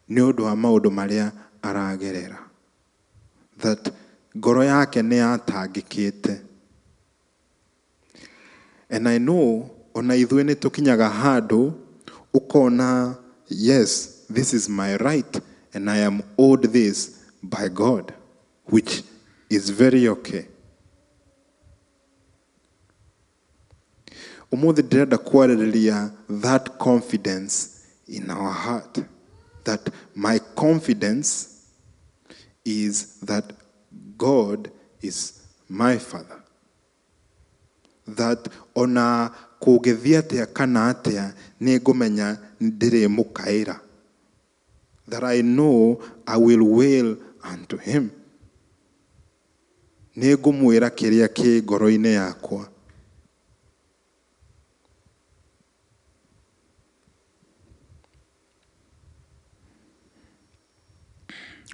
nĩ ũndũ wa maũndũ marĩa aragerera, that ngoro yake nĩ yatangĩkĩte. And I know ona ithuĩ nĩ tũkinyaga handũ ũkona, yes, this is my right and I am owed this by God, which is very okay. Ũmũthĩ ndĩrenda kwarĩrĩria that confidence in our heart, that my confidence is that God is my Father, that ona kũngĩthiĩ atĩa kana atĩa nĩ ngũmenya ndĩrĩmũkaĩra, that I know I will wail unto him, nĩ ngũmwĩra kĩrĩa kĩ ngoro-inĩ yakwa.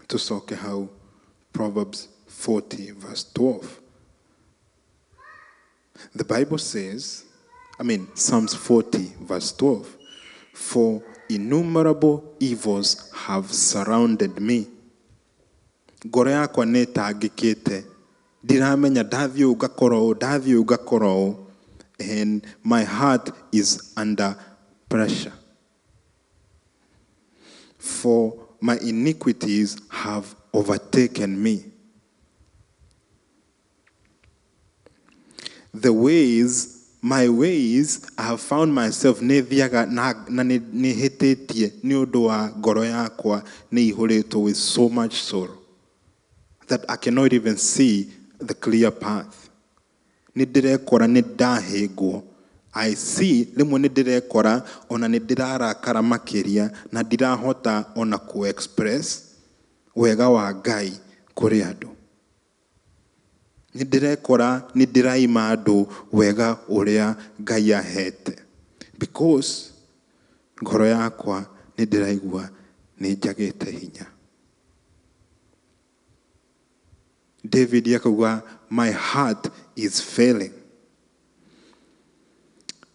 Tũcoke hau Proverbs 40 verse 12. The Bible says, Psalms 40 verse 12, for innumerable evils have surrounded me. Ngoro yakwa nĩ ĩtangĩkĩte, ndiramenya ndathiĩ ũũ ngakora ũũ, ndathiĩ ũũ ngakora ũũ, and my heart is under pressure. For my iniquities have overtaken me. The ways, my ways, I have found myself nĩ thiaga na nĩ hĩtĩtie nĩ ũndũ wa ngoro yakwa nĩ ihũrĩtwo with so much sorrow that I cannot even see the clear path. Nĩ ndĩrekora nĩ ndahĩngwo. I see rĩmwe nĩ ndĩrekora ona nĩ ndĩrarakara makĩria na ndirahota ona ku express wega wa Ngai kũrĩ andũ. Nĩ ndĩrekora nĩ ndĩraima andũ wega ũrĩa Ngai ahete, because ngoro yakwa nĩ ndĩraigua nĩ njagĩte hinya. David akauga, my heart is failing.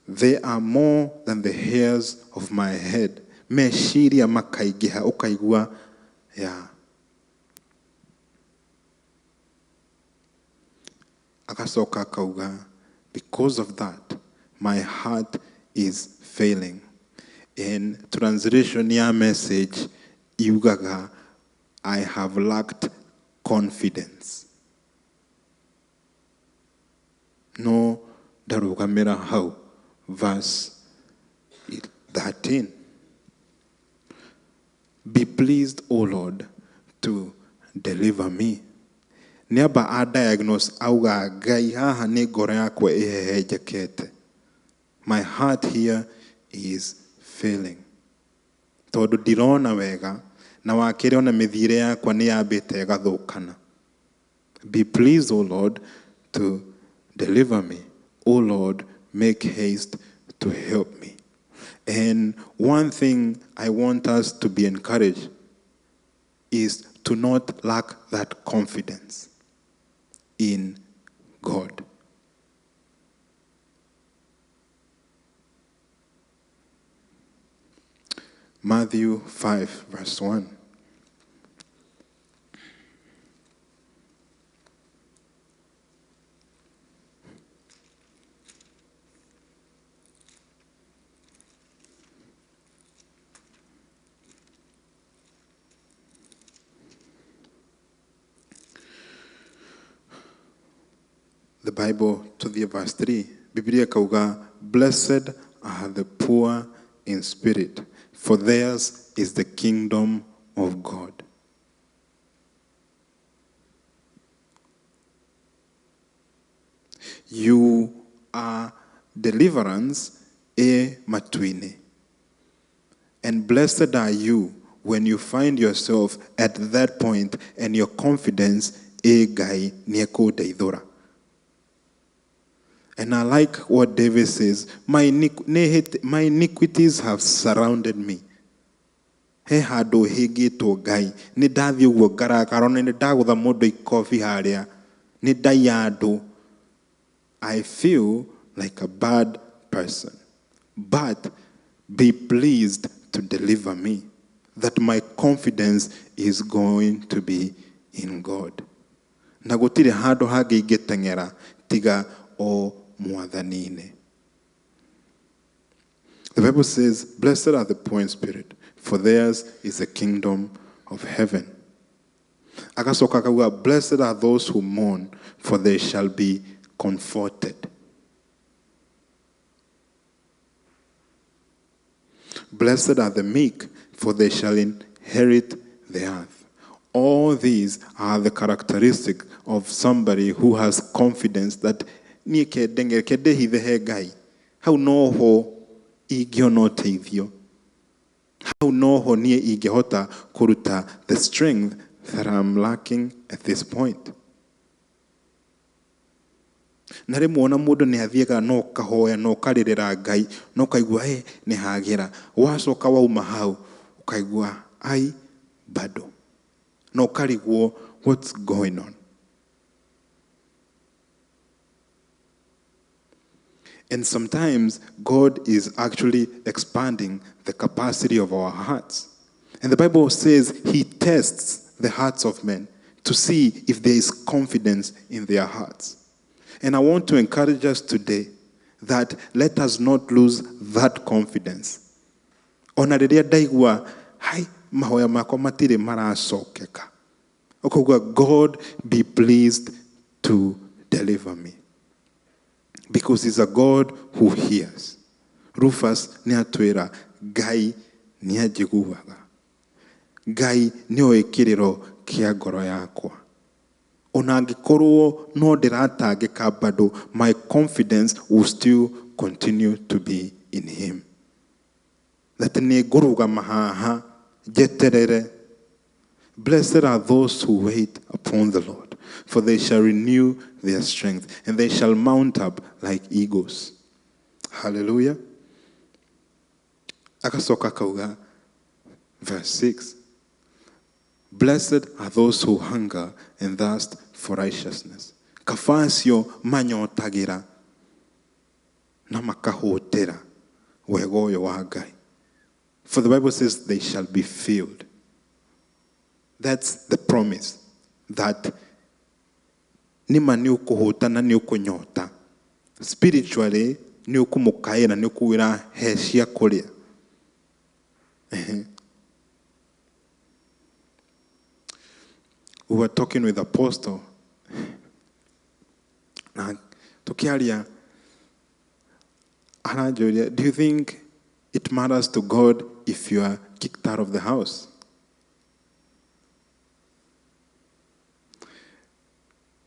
They are more than the hairs of my head. Meciria makaingĩha ũkaigua, yeah. Agacoka akauga, because of that my heart is failing. In translation ya Message yugaga, I have lacked confidence. No ndarugamira hau. Verse 13. Be pleased, O Lord, to deliver me. Nĩamba a diagnose auga Ngai haha nĩ ngoro yakwa ĩhehenjekete. My heart here is failing. Tondũ ndirona wega na wakĩrĩ ona mĩthiĩre yakwa nĩ yambĩte ĩgathũkana. Be pleased, O Lord, to deliver me. O Lord, make haste to help me. And one thing I want us to be encouraged is to not lack that confidence in God. Matthew 5, verse 1. The Bible to the verse 3, Biblia kauga, blessed are the poor in spirit, for theirs is the kingdom of God. You are deliverance e matuine. And blessed are you when you find yourself at that point and your confidence e Ngai nĩekũndeithũra. And I like what David says, my iniquities have surrounded me. He handũ hĩngĩtwo Ngai, nĩ ndathiĩ ũguo ngarakara, ona nĩ ndagũtha mũndũ ikobi harĩa, nĩ ndaiya andũ. I feel like a bad person. But be pleased to deliver me, that my confidence is going to be in God. Na gũtirĩ handũ hangĩ ingĩteng'era tiga o mwathani-inĩ. The Bible says, blessed are the poor in spirit, for theirs is the kingdom of heaven. Agacoka akauga, blessed are those who mourn, for they shall be comforted. Blessed are the meek, for they shall inherit the earth. All these are the characteristics of somebody who has confidence that niĩ kendeng'ere ndĩhithe he Ngai. Hau noho ingĩona ũteithio. Hau noho niĩ ingĩhota kũruta the strength that I'm lacking at this point. Na rĩmwe ona mũndũ nĩ athiaga no ũkahoya no ũkarĩrĩra Ngai no ũkaigua nĩ hagĩra. Wacoka wauma hau ũkaigua ai bado. Na ũkarigwo what's going on. And sometimes God is actually expanding the capacity of our hearts. And the Bible says he tests the hearts of men to see if there is confidence in their hearts. And I want to encourage us today that let us not lose that confidence. Ona rĩrĩa ndaigua, hai, mahoya makwa matirĩ maracokeka. Ũkauga, God be pleased to deliver me. Because he's a God who hears. Rufus nĩ atwĩra, Ngai nĩ anjiguaga. Ngai nĩoĩ kĩrĩro kĩa ngoro yakwa. Ona angĩkorwo no ndĩratangĩka bado, my confidence will still continue to be in him. That nĩ ngũrũgama haha njeterere. Blessed are those who wait upon the Lord, for they shall renew their strength, and they shall mount up like eagles. Hallelujah. Akasoka kauga, verse 6. Blessed are those who hunger and thirst for righteousness. Kafacio manyotagira na makahũtĩra wega ũyũ wa Ngai. For the Bible says they shall be filled. That's the promise, that Nĩma nĩ ũkũhũta na nĩ ũkũnyota. Spiritually nĩ ũkũmũkaĩra, nĩ ũkũwĩra he cia kũrĩa. We were talking with Apostle na tukiaria aranjũria, do you think it matters to God if you are kicked out of the house?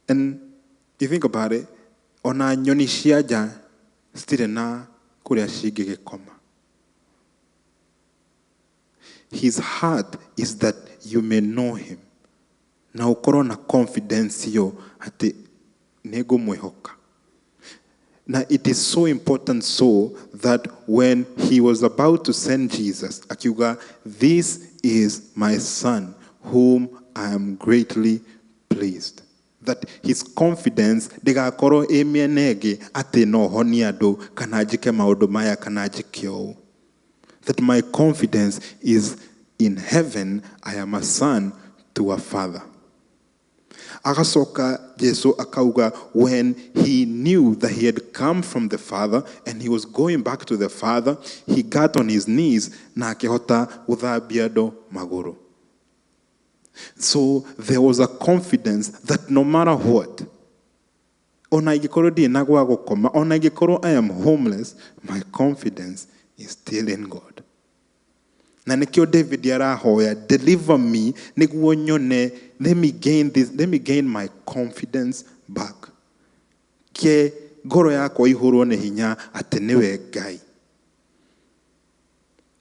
And you think about it, ona nyoni cia nja citirĩ na kũrĩa cingĩgĩkoma. His heart is that you may know him. Na ũkorwo na confidence yo atĩ nĩngũmwĩhoka. Now it is so important so that when he was about to send Jesus, akiuga, this is my son whom I am greatly pleased. That his confidence ndĩgakorwo ĩ mĩena ĩngĩ atĩ no honie andũ kana njĩke maũndũ maya kana njĩke ũũ. That my confidence is in heaven, I am a son to a father. Agacoka Jesu akauga, when he knew that he had come from the Father and he was going back to the Father, he got on his knees na akĩhota gũthambia andũ magũrũ. So there was a confidence that no matter what, ona ingĩkorwo ndirĩ na gwa gũkoma, ona ingĩkorwo I am homeless, my confidence is still in God. Na nĩkĩo David arahoya, deliver me, nĩguo nyone, let me gain this, let me gain my confidence back. Ke ngoro yakwa ihũrwo nĩ hinya atĩ nĩwe Ngai.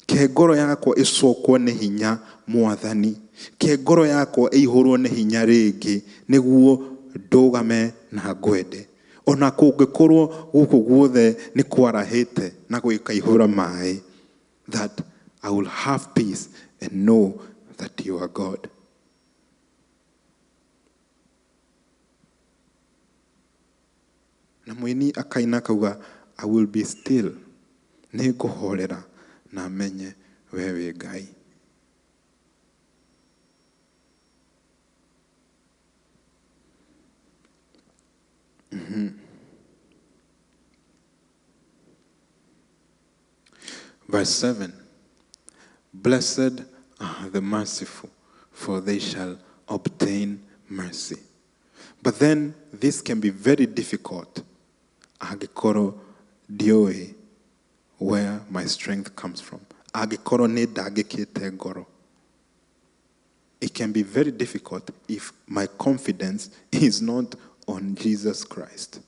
Ke ngoro yakwa ĩcokwo nĩ hinya Mwathani. Ke ngoro yakwa ĩihũrwo nĩ hinya rĩngĩ nĩguo ndũgame na ngwende. Ona kũngĩkorwo gũkũ guothe nĩ kwarahĩte na gũkaihũra maĩ, that I will have peace and know that you are God. Na mũini akaina akauga, I will be still, nĩngũhorera na menye we wĩ Ngai. Verse 7, blessed are the merciful, for they shall obtain mercy. But then this can be very difficult. Angĩkorwo ndiũĩ where my strength comes from. Angĩkorwo nĩ ndangĩkĩte ngoro. It can be very difficult if my confidence is not on Jesus Christ.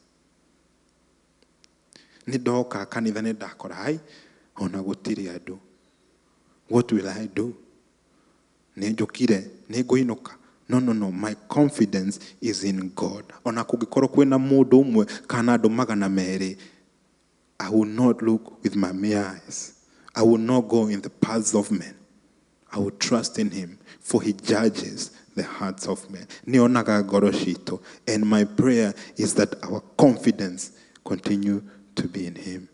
Nĩ ndoka kanitha nĩ ndakora hai ona gũtirĩ andũ. What will I do? Nĩ njũkire, nĩ ngũinũka. No, no, no. My confidence is in God. Ona kũngĩkorwo kwĩna mũndũ ũmwe kana andũ magana merĩ, I will not look with my mere eyes. I will not go in the paths of men. I will trust in him, for he judges the hearts of men. Nĩonaga ngoro citũ. And my prayer is that our confidence continue to be in him.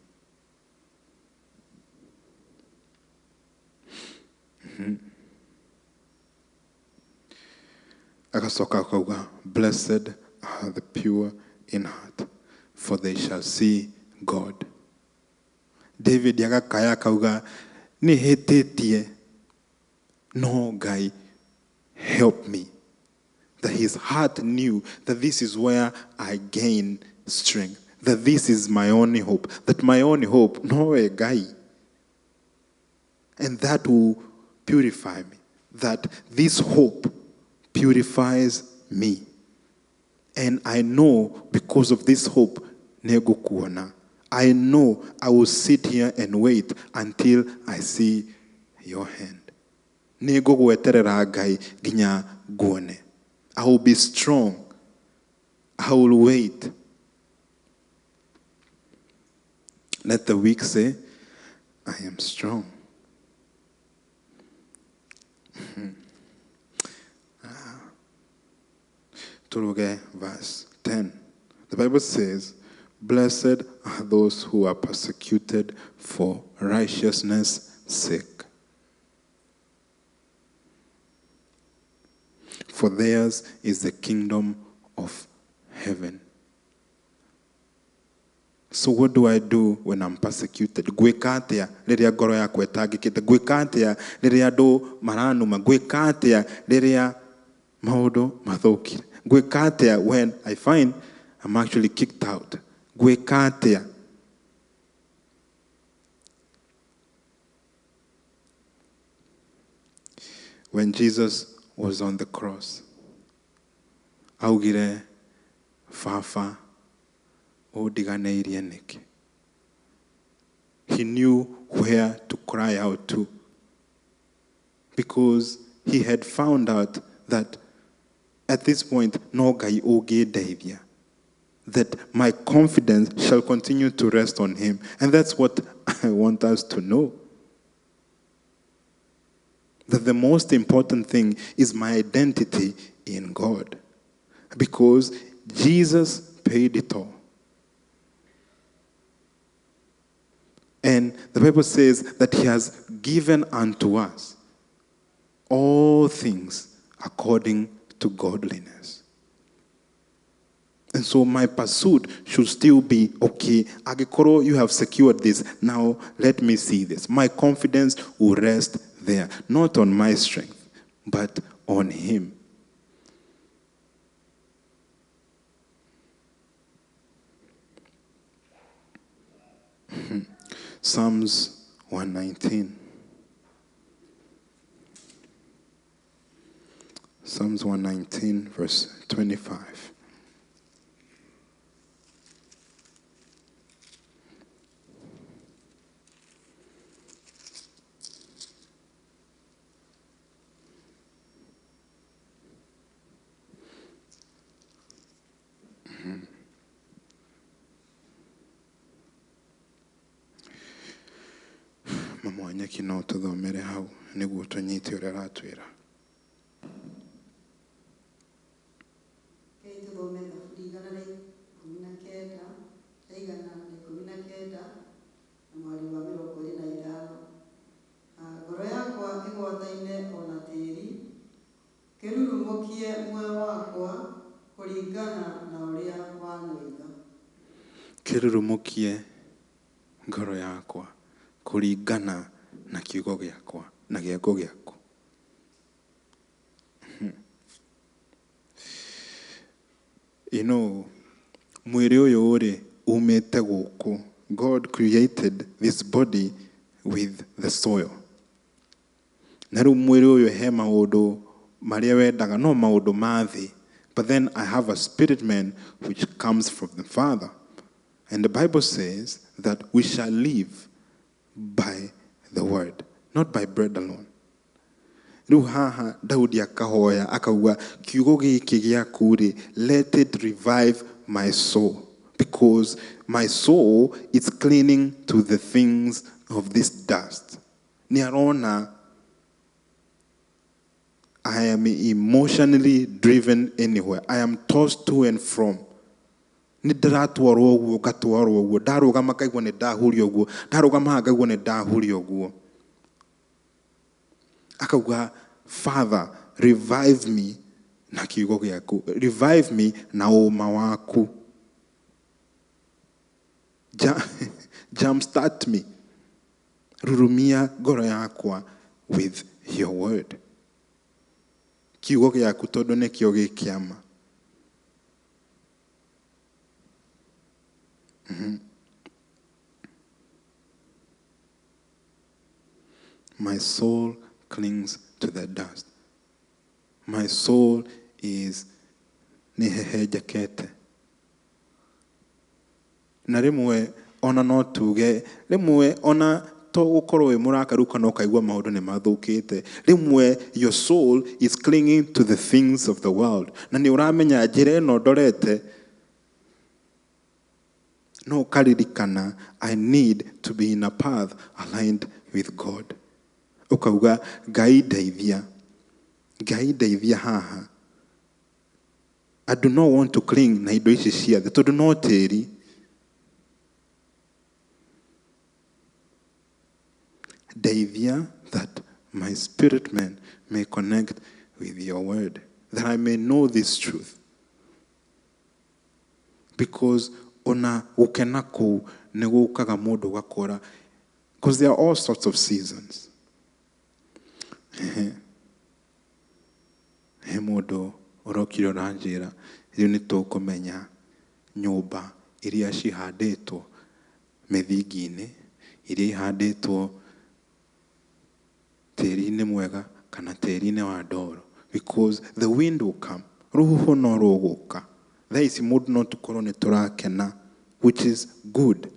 Agacoka akauga, blessed are the pure in heart, for they shall see God. David agakaya akauga, nĩ hĩtĩtie, no Ngai, help me. That his heart knew that this is where I gain strength, that this is my only hope, that my only hope, no Ngai. And that will purify me, that this hope purifies me. And I know because of this hope, nĩngũkuona. I know I will sit here and wait until I see your hand. Nĩngũgweterera Ngai nginya nguone. I will be strong. I will wait. Let the weak say, I am strong. Turuge verse 10. The Bible says, blessed are those who are persecuted for righteousness' sake, for theirs is the kingdom of heaven. So what do I do when I'm persecuted? Gwĩka atĩa rĩrĩa ngoro yakwa ĩtangĩkĩte? Gwĩka atĩa rĩrĩa andũ maranuma? Gwĩka atĩa rĩrĩa maũndũ mathũkire? Gwĩka atĩa when I find I'm actually kicked out? Gwĩka atĩa? When Jesus was on the cross, augire, Baba, ũndiganĩirie nĩkĩ? He knew where to cry out to, because he had found out that at this point, no Ngai ũngĩndeithia, that my confidence shall continue to rest on him. And that's what I want us to know. That the most important thing is my identity in God, because Jesus paid it all. And the Bible says that he has given unto us all things according to godliness. And so my pursuit should still be, okay, Agikoro, you have secured this. Now let me see this. My confidence will rest there, not on my strength, but on him. Psalms 119. Psalms 119, verse 25. Mama wa Nyeki no tũthomere hau nĩguo tũnyite ũrĩa aratwĩra. Rekei tũthome Thaburi 119, 119 na mweri wa 25. Ngoro yakwa ĩgwataine o na tĩĩri, kĩrurumũkie muoyo wakwa kũringana na ũrĩa wanoiga. Kĩrurumũkie ngoro yakwa kũringana na kiugo gĩakwa na gĩako gĩaku. You know, mwĩrĩ ũyũ rĩ umĩte gũkũ. God created this body with the soil. Na rĩu mwĩrĩ ũyũ he maũndũ marĩa wendaga, no maũndũ ma thĩ. But then I have a spirit man which comes from the Father. And the Bible says that we shall live by the word, not by bread alone. Rĩu haha Daudi akahoya akauga kiugo gĩkĩ gĩaku rĩ, let it revive my soul, because my soul is clinging to the things of this dust. Nĩ arona I am emotionally driven anywhere. I am tossed to and from. Nĩ ndĩratwarwo ũguo ngatwarwo ũguo, ndarũgama ngaigua nĩ ndahurio ũguo, ndarũgama haha ngaigua nĩ ndahurio ũguo. Akauga, Father, revive me na kiugo gĩaku, revive me na ũma waku. Jumpstart me. Rurumia ngoro yakwa with your word. Kiugo gĩaku tondũ nĩkĩo gĩ kĩama. My soul clings to the dust. My soul is nĩhehenjekete. Na rĩmwe ona no tuge, rĩmwe ona to gũkorwo wĩ mũrakaru kana ũkaigua maũndũ nĩ mathũkĩte. Rĩmwe your soul is clinging to the things of the world. Na nĩ ũramenya njĩra ĩno ndorete, no ũkaririkana I need to be in a path aligned with God. Ũkauga Ngai ndeithia, Ngai ndeithia haha. I do not want to cling na indo ici cia thĩ tondũ no tĩri. Ndeithia that my spirit man may connect with your word, that I may know this truth. Because ona gũkena kũu nĩ gũkaga mũndũ ũgakora, because there are all sorts of seasons. He mũndũ ũrokire ũranjĩra rĩu nĩ tũkũmenya nyũmba iria cihandĩtwo mĩthingi-inĩ, iria ihandĩtwo tĩri-inĩ mwega kana tĩri-inĩ wa ndoro, because the wind will come, rũhuho no rũgũka. Thaa ici mũndũ no tũkorwo nĩ tũrakena, which is good,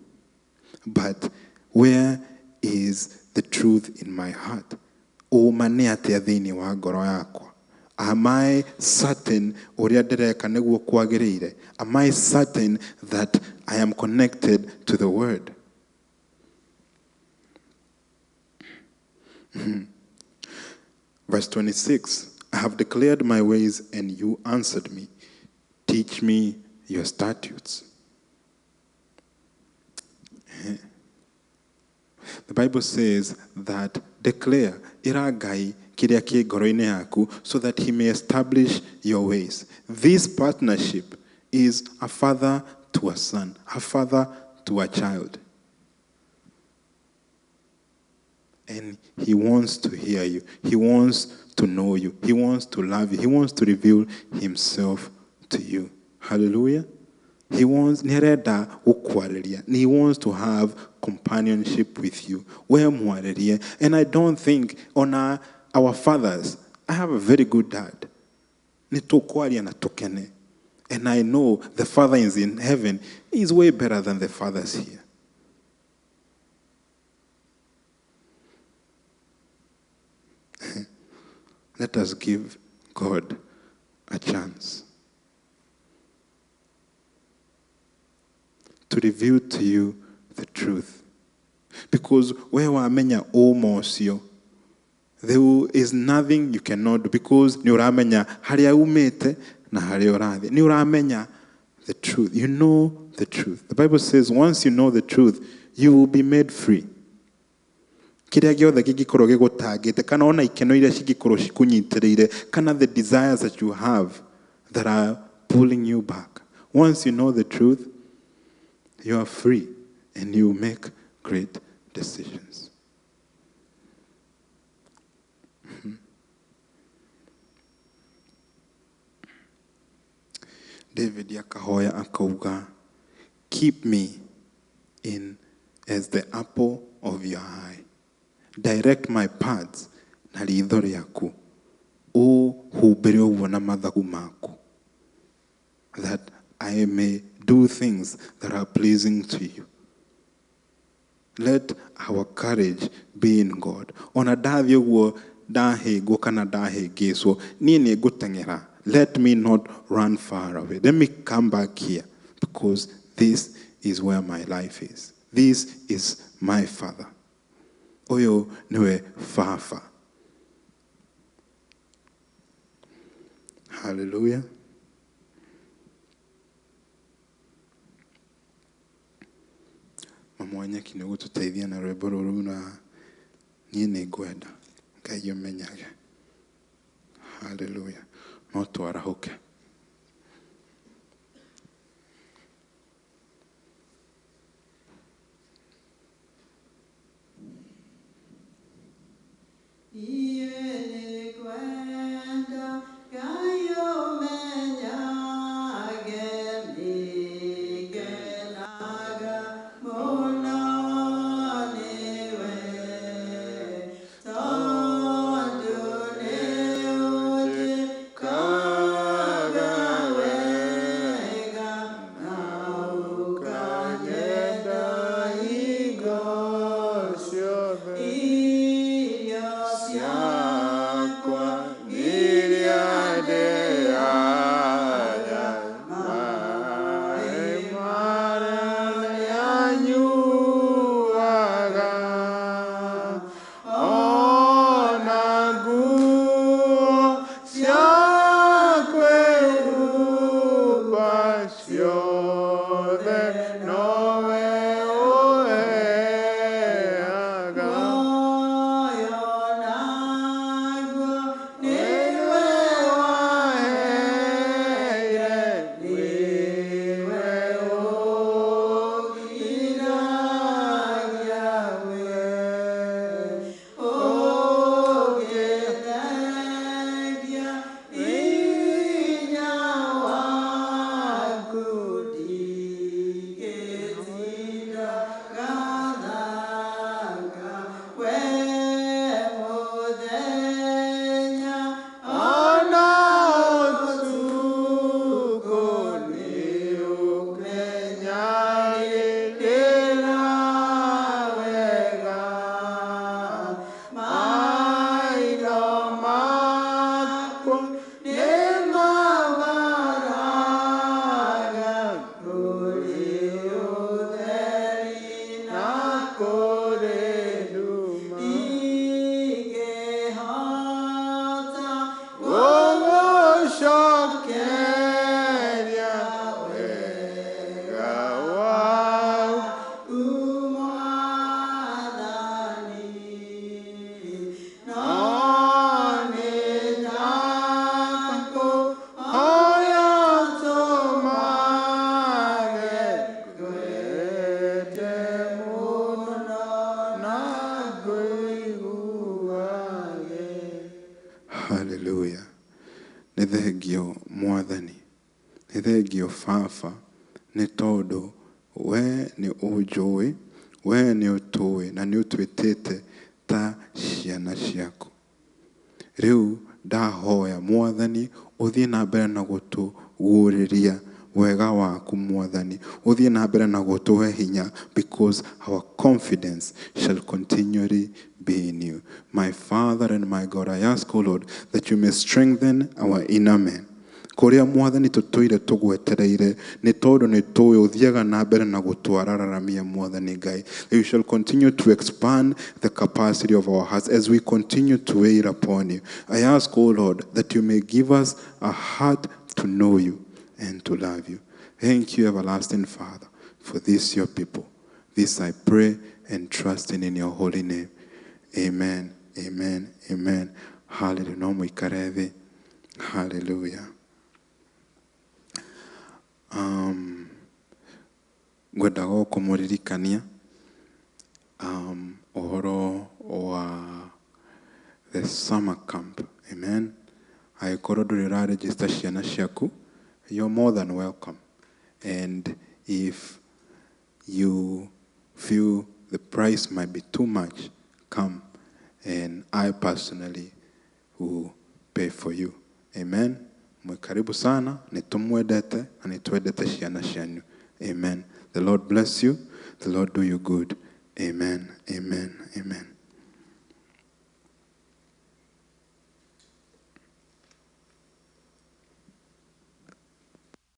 but where is the truth in my heart? Ũma nĩ atĩa thĩinĩ wa ngoro yakwa? Am I certain ũrĩa ndĩreka nĩguo kwagĩrĩire? Am I certain that I am connected to the word? Verse 26, I have declared my ways and you answered me. Teach me your statutes. The Bible says that declare, ĩra Ngai kĩrĩa kĩ ngoro-inĩ yaku, so that he may establish your ways. This partnership is a father to a son, a father to a child. And he wants to hear you. He wants to know you. He wants to love you. He wants to reveal himself to you. Hallelujah. He wants, nĩarenda gũkwarĩria. He wants to have companionship with you. We mwarĩrie. And I don't think on our fathers, I have a very good dad. Nĩ tũkwaria na tũkene. And I know the Father is in heaven is way better than the fathers here. Let us give God a chance to reveal to you the truth. Because we wamenya ũma ũcio, there is nothing you cannot do, because nĩ ũramenya harĩa umĩte na harĩa ũrathiĩ. Nĩ ũramenya the truth. You know the truth. The Bible says once you know the truth, you will be made free. Kĩrĩa gĩothe kĩngĩkorwo gĩgũtangĩte, kana ona ikeno iria cingĩkorwo cikũnyitĩrĩire, kana the desires that you have that are pulling you back. Once you know the truth, you are free and you make great decisions. David akahoya akauga, keep me in as the apple of your eye. Direct my paths na ritho rĩaku. Ũhumbĩre ũguo na mathagu maku, that I may do things that are pleasing to you. Let our courage be in God. Ona ndathiĩ ũguo ndahĩngwo kana ndahĩngĩcwo, niĩ nĩ ngũteng'era. Let me not run far away. Let me come back here, because this is where my life is. This is my Father. Ũyũ nĩwe Baba. Hallelujah. Mama wa Nyeki nĩ ũgũtũteithia na rwĩmbo rũrũ na niĩ nĩ ngwenda Ngai ũmenyage. Hallelujah. No twarahũke. Niĩ nĩ ngwenda Ngai ũmenyage, nĩngenaga mũno nĩwe, tondũ nĩũnjĩkaga Nĩ thengio baba nĩ tondũ we nĩ ũnjũĩ, we nĩ ũtũĩ na nĩ ũtwĩtĩte ta ciana ciaku. Rĩu ndahoya Mwathani ũthiĩ na mbere na gũtũguũrĩria wega waku Mwathani, ũthiĩ na mbere na gũtũhe hinya, because our confidence shall continually be in you. My Father and my God, I ask, O Lord, that you may strengthen our inner man. Kũrĩa Mwathani tũtũire tũgwetereire nĩ tondũ nĩ tũĩ ũthiaga na mbere na gũtwararamia Mwathani Ngai. That you shall continue to expand the capacity of our hearts as we continue to wait upon you. I ask, O Lord, that you may give us a heart to know you and to love you. Thank you, everlasting Father, for this your people. This I pray and trust in your holy name. Amen, amen, amen. Hallelujah. No mũikare thĩ. Hallelujah. Ngwendaga o kũmũririkania ũhoro wa the summer camp. Amen. Angĩkorwo ndũrĩ ũraregister ciana ciaku, you're more than welcome. And if you feel the price might be too much, come and I personally will pay for you. Amen. Mwe karibu sana, nĩ tũmwendete na nĩ twendete ciana cianyu. Amen. The Lord bless you. The Lord do you good. Amen. Amen. Amen.